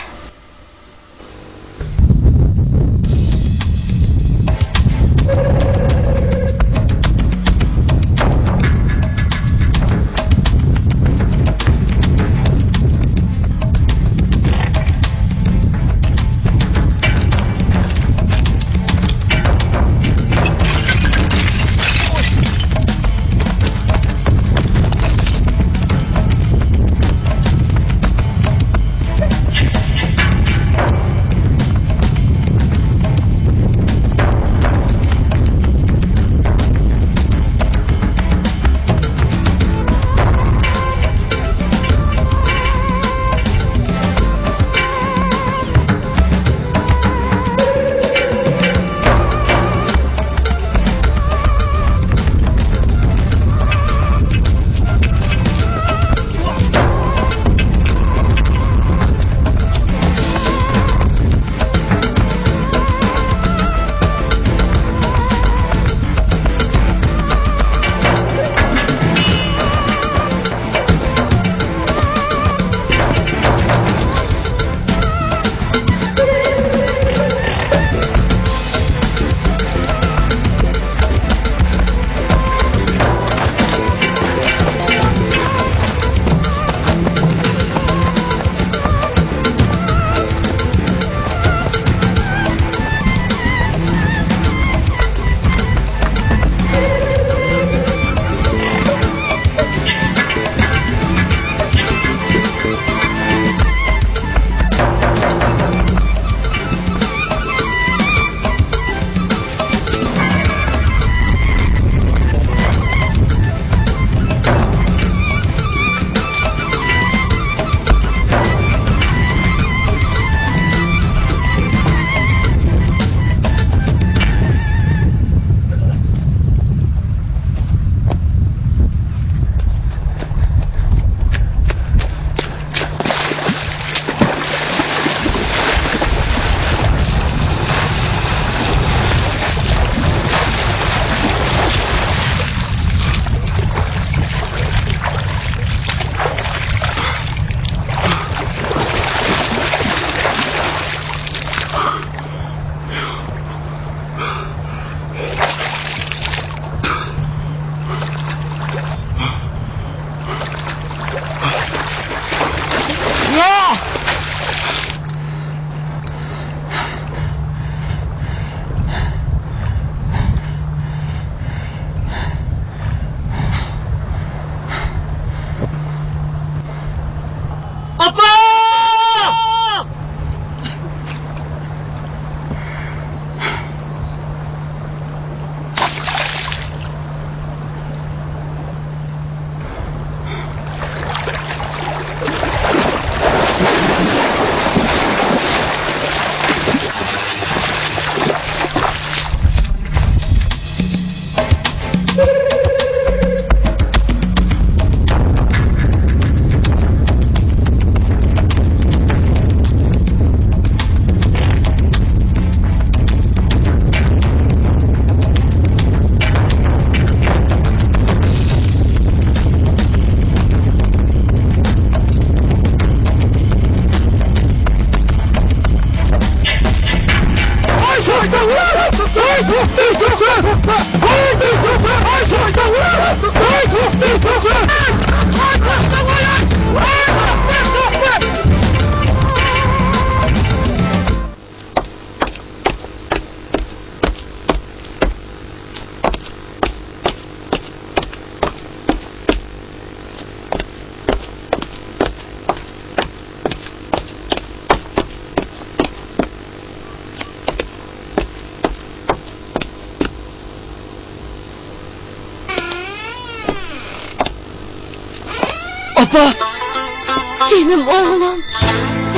ئاپا! جېنىم ئوغلۇم!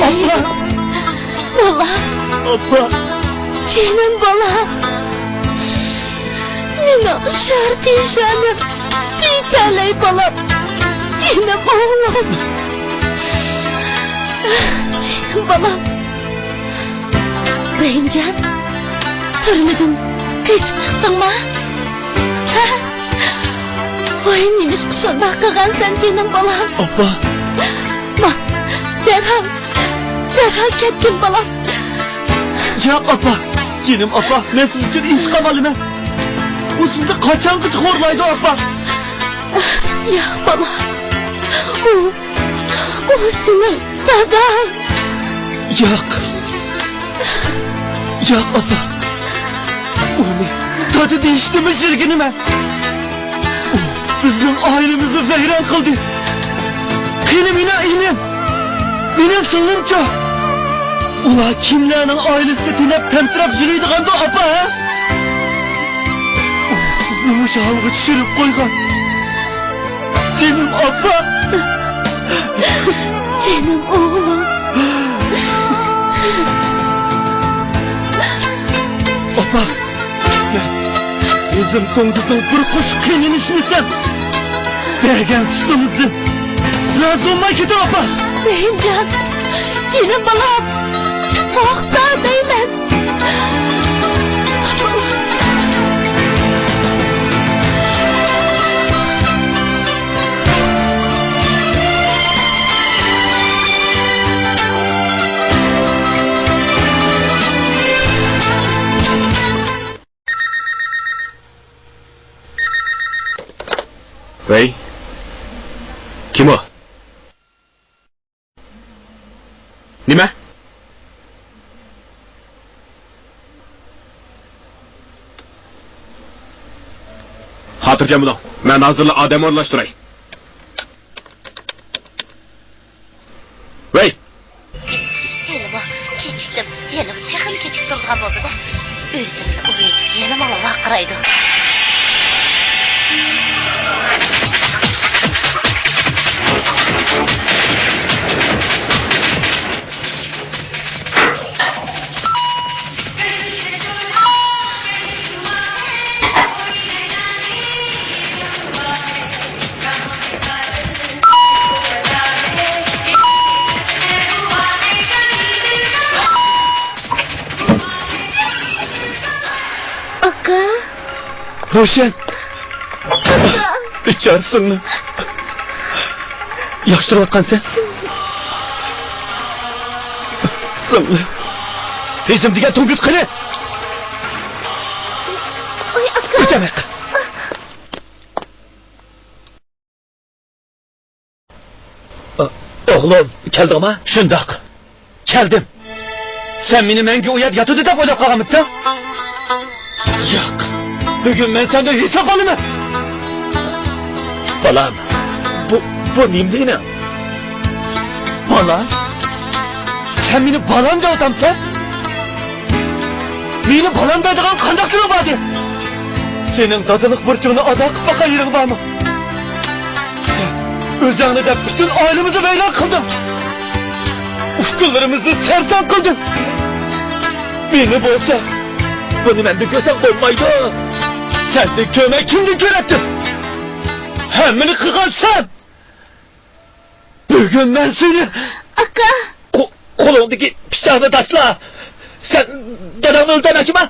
ئاپا! بالام! ئاپا! جېنىم بالام! مېنىڭ شار پېشانەم، بىتەلەي بالام! جېنىم ئوغلۇم! جېنىم بالام! رەھىمجان، تۈرمىدىن قېچىپ چىقتىڭما؟ ھە؟ ۋاي، نېمىشقا شۇنداق قىلغانسەن، جېنىم بالام؟ ئاپا. ما، دەرھال، دەرھال كەتكىن، بالام. ياق، ئاپا. جېنىم ئاپا، مەن سىز ئۈچۈن ئىنتىقام ئالىمەن. ئۇ سىزنى قاچانغىچە خورلايدۇ، ئاپا؟ ياق، بالام. ئۇ ئۇ سېنىڭ داداڭ. ياق. ياق، ئاپا. ئۇنى دادا دېيىشنىمۇ يىرگىنىمەن. ئۇ بىزنىڭ ئائىلىمىزنى ۋەيران قىلدى. قېنى مېنىڭ ئىنىم؟ مېنىڭ سىڭلىمچۇ؟ ئۇلار كىملەرنىڭ ئائىلىسىنى تېنەپ تەمتىرەپ يۈرىدىغاندۇ، ئاپا، ھە؟ ئۇلار سىزنى مۇشۇ ھالغا چۈشۈرۈپ قويغان. جېنىم ئاپا! جېنىم ئوغلۇم! ئاپا! مەن ئۆزۈم توڭگۇزنىڭ بىر قوشۇق قېنىنى ئىچمىسەم، بەرگەن سۈتىڭىزدىن رازى بولماي كېتىڭ، ئاپا! رەھىمجان! جېنىم بالام! توختا دەيمەن! ۋەي، كىم ئۇ؟ نېمە؟ خاتىرجەم بولۇڭ، مەن ھازىرلا ئادەم ئورۇنلاشتۇراي. ۋەي! ھېلىمۇ كېچىكتىم، ھېلىمۇ تېخىمۇ كېچىكتۈرىدىغان بولدى-دە. ئۆزۈمنى ئۇرۇۋېتىپ يەنە ماڭا ۋارقىرايدۇ. ئاكا. روشەن. ئاكا. بىچارە سىڭلىم. ياخشى تۇرۇۋاتقانسەن؟ سىڭلىم. ھېزىم دېگەن توڭگۇز قېنى؟ ۋاي، ئاكا. ئۆتەمەن. ئوغلۇم، كەلدىڭما؟ شۇنداق، كەلدىم. سەن مېنى مەڭگۈ ئۇ يەردە ياتىدۇ دەپ ئويلاپ قالغانمىدىڭ؟ ياق، بۈگۈن مەن سەندىن ھېساب ئالىمەن. بالام، بۇ، بۇ نېمە دېگىنىڭ؟ بالام؟ سەن مېنى بالام دەۋاتامسەن؟ مېنى بالام دەيدىغان قانداق تىلىڭ باردى؟ سېنىڭ دادىلىق بۇرچۇڭنى ئادا قىلىپ باققان يېرىڭ بارمۇ؟ سەن ئۆزۈڭنى دەپ پۈتۈن ئائىلىمىزنى ۋەيران قىلدىڭ. ئۇكىلىرىمىزنى سەرسان قىلدىڭ. مېنى بولسا، بۇنى مەندىن كۆرسەڭ بولمايدۇ. سەندىن كۆرمەي كىمدىن كۆرەتتىم؟ ھەممىنى قىلغان سەن! بۈگۈن مەن سېنى... ئاكا! قو-، قولۇڭدىكى پىچاقنى تاشلا! سەن داداڭنى ئۆلتۈرمەكچىما؟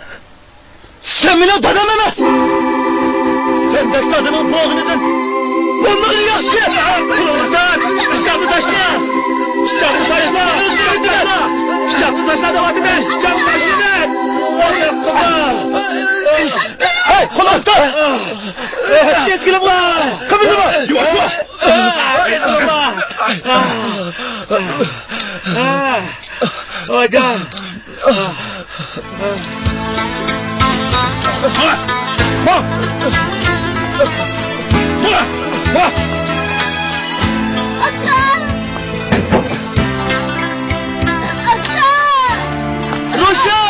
سەن مېنىڭ دادام ئەمەس! سەندەك دادىنىڭ بولغىنىدىن بولمىغىنى ياخشى! قولۇڭنى تارت! پىچاقنى تاشلا! پىچاقنى تاشلا! پىچاقنى تاشلا! پىچاقنى تاشلا دەۋاتىمەن! پىچاقنى تاشلا! ھەي، قولۇڭنى تارت! قىمىلدىما! ياۋاش بول! ھاجام! ئاكا! ئاكا! روشەن!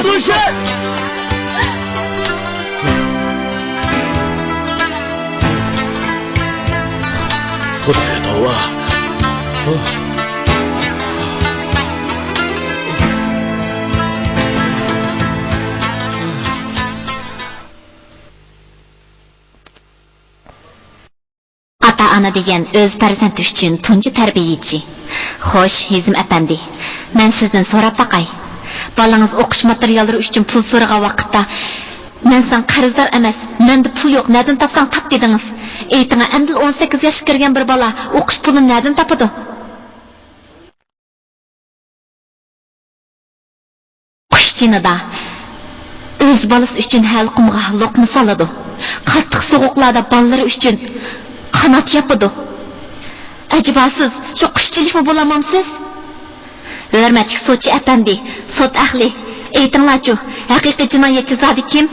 روشەن! خۇدايا توۋا، ئانا دېگەن ئۆز پەرزەنتى ئۈچۈن تۇنجى تەربىيەچى. خوش، ھېزىم ئەپەندى، مەن سىزدىن سوراپ باقاي. بالىڭىز ئوقۇش ماتېرىياللىرى ئۈچۈن پۇل سورىغان ۋاقىتتا، مەن ساڭا قەرزدار ئەمەس، مەندە پۇل يوق، نەدىن تاپساڭ تاپ دېدىڭىز. ئېيتىڭا، ئەمدىلا ئون سەككىز ياشقا كىرگەن بىر بالا ئوقۇش پۇلىنى نەدىن تاپىدۇ؟ قۇش جېنىدا ئۆز بالىسى ئۈچۈن ھەلقۇمغا لوقما سالىدۇ. قاتتىق سوغۇقلاردا بالىلىرى ئۈچۈن قانات ياپىدۇ. ئەجەبا سىز شۇ قۇشچىلىكمۇ بولالمامسىز؟ ھۆرمەتلىك سوتچى ئەپەندى، سوت ئەھلى، ئېيتىڭلارچۇ، ھەقىقىي جىنايەتچى زادى كىم؟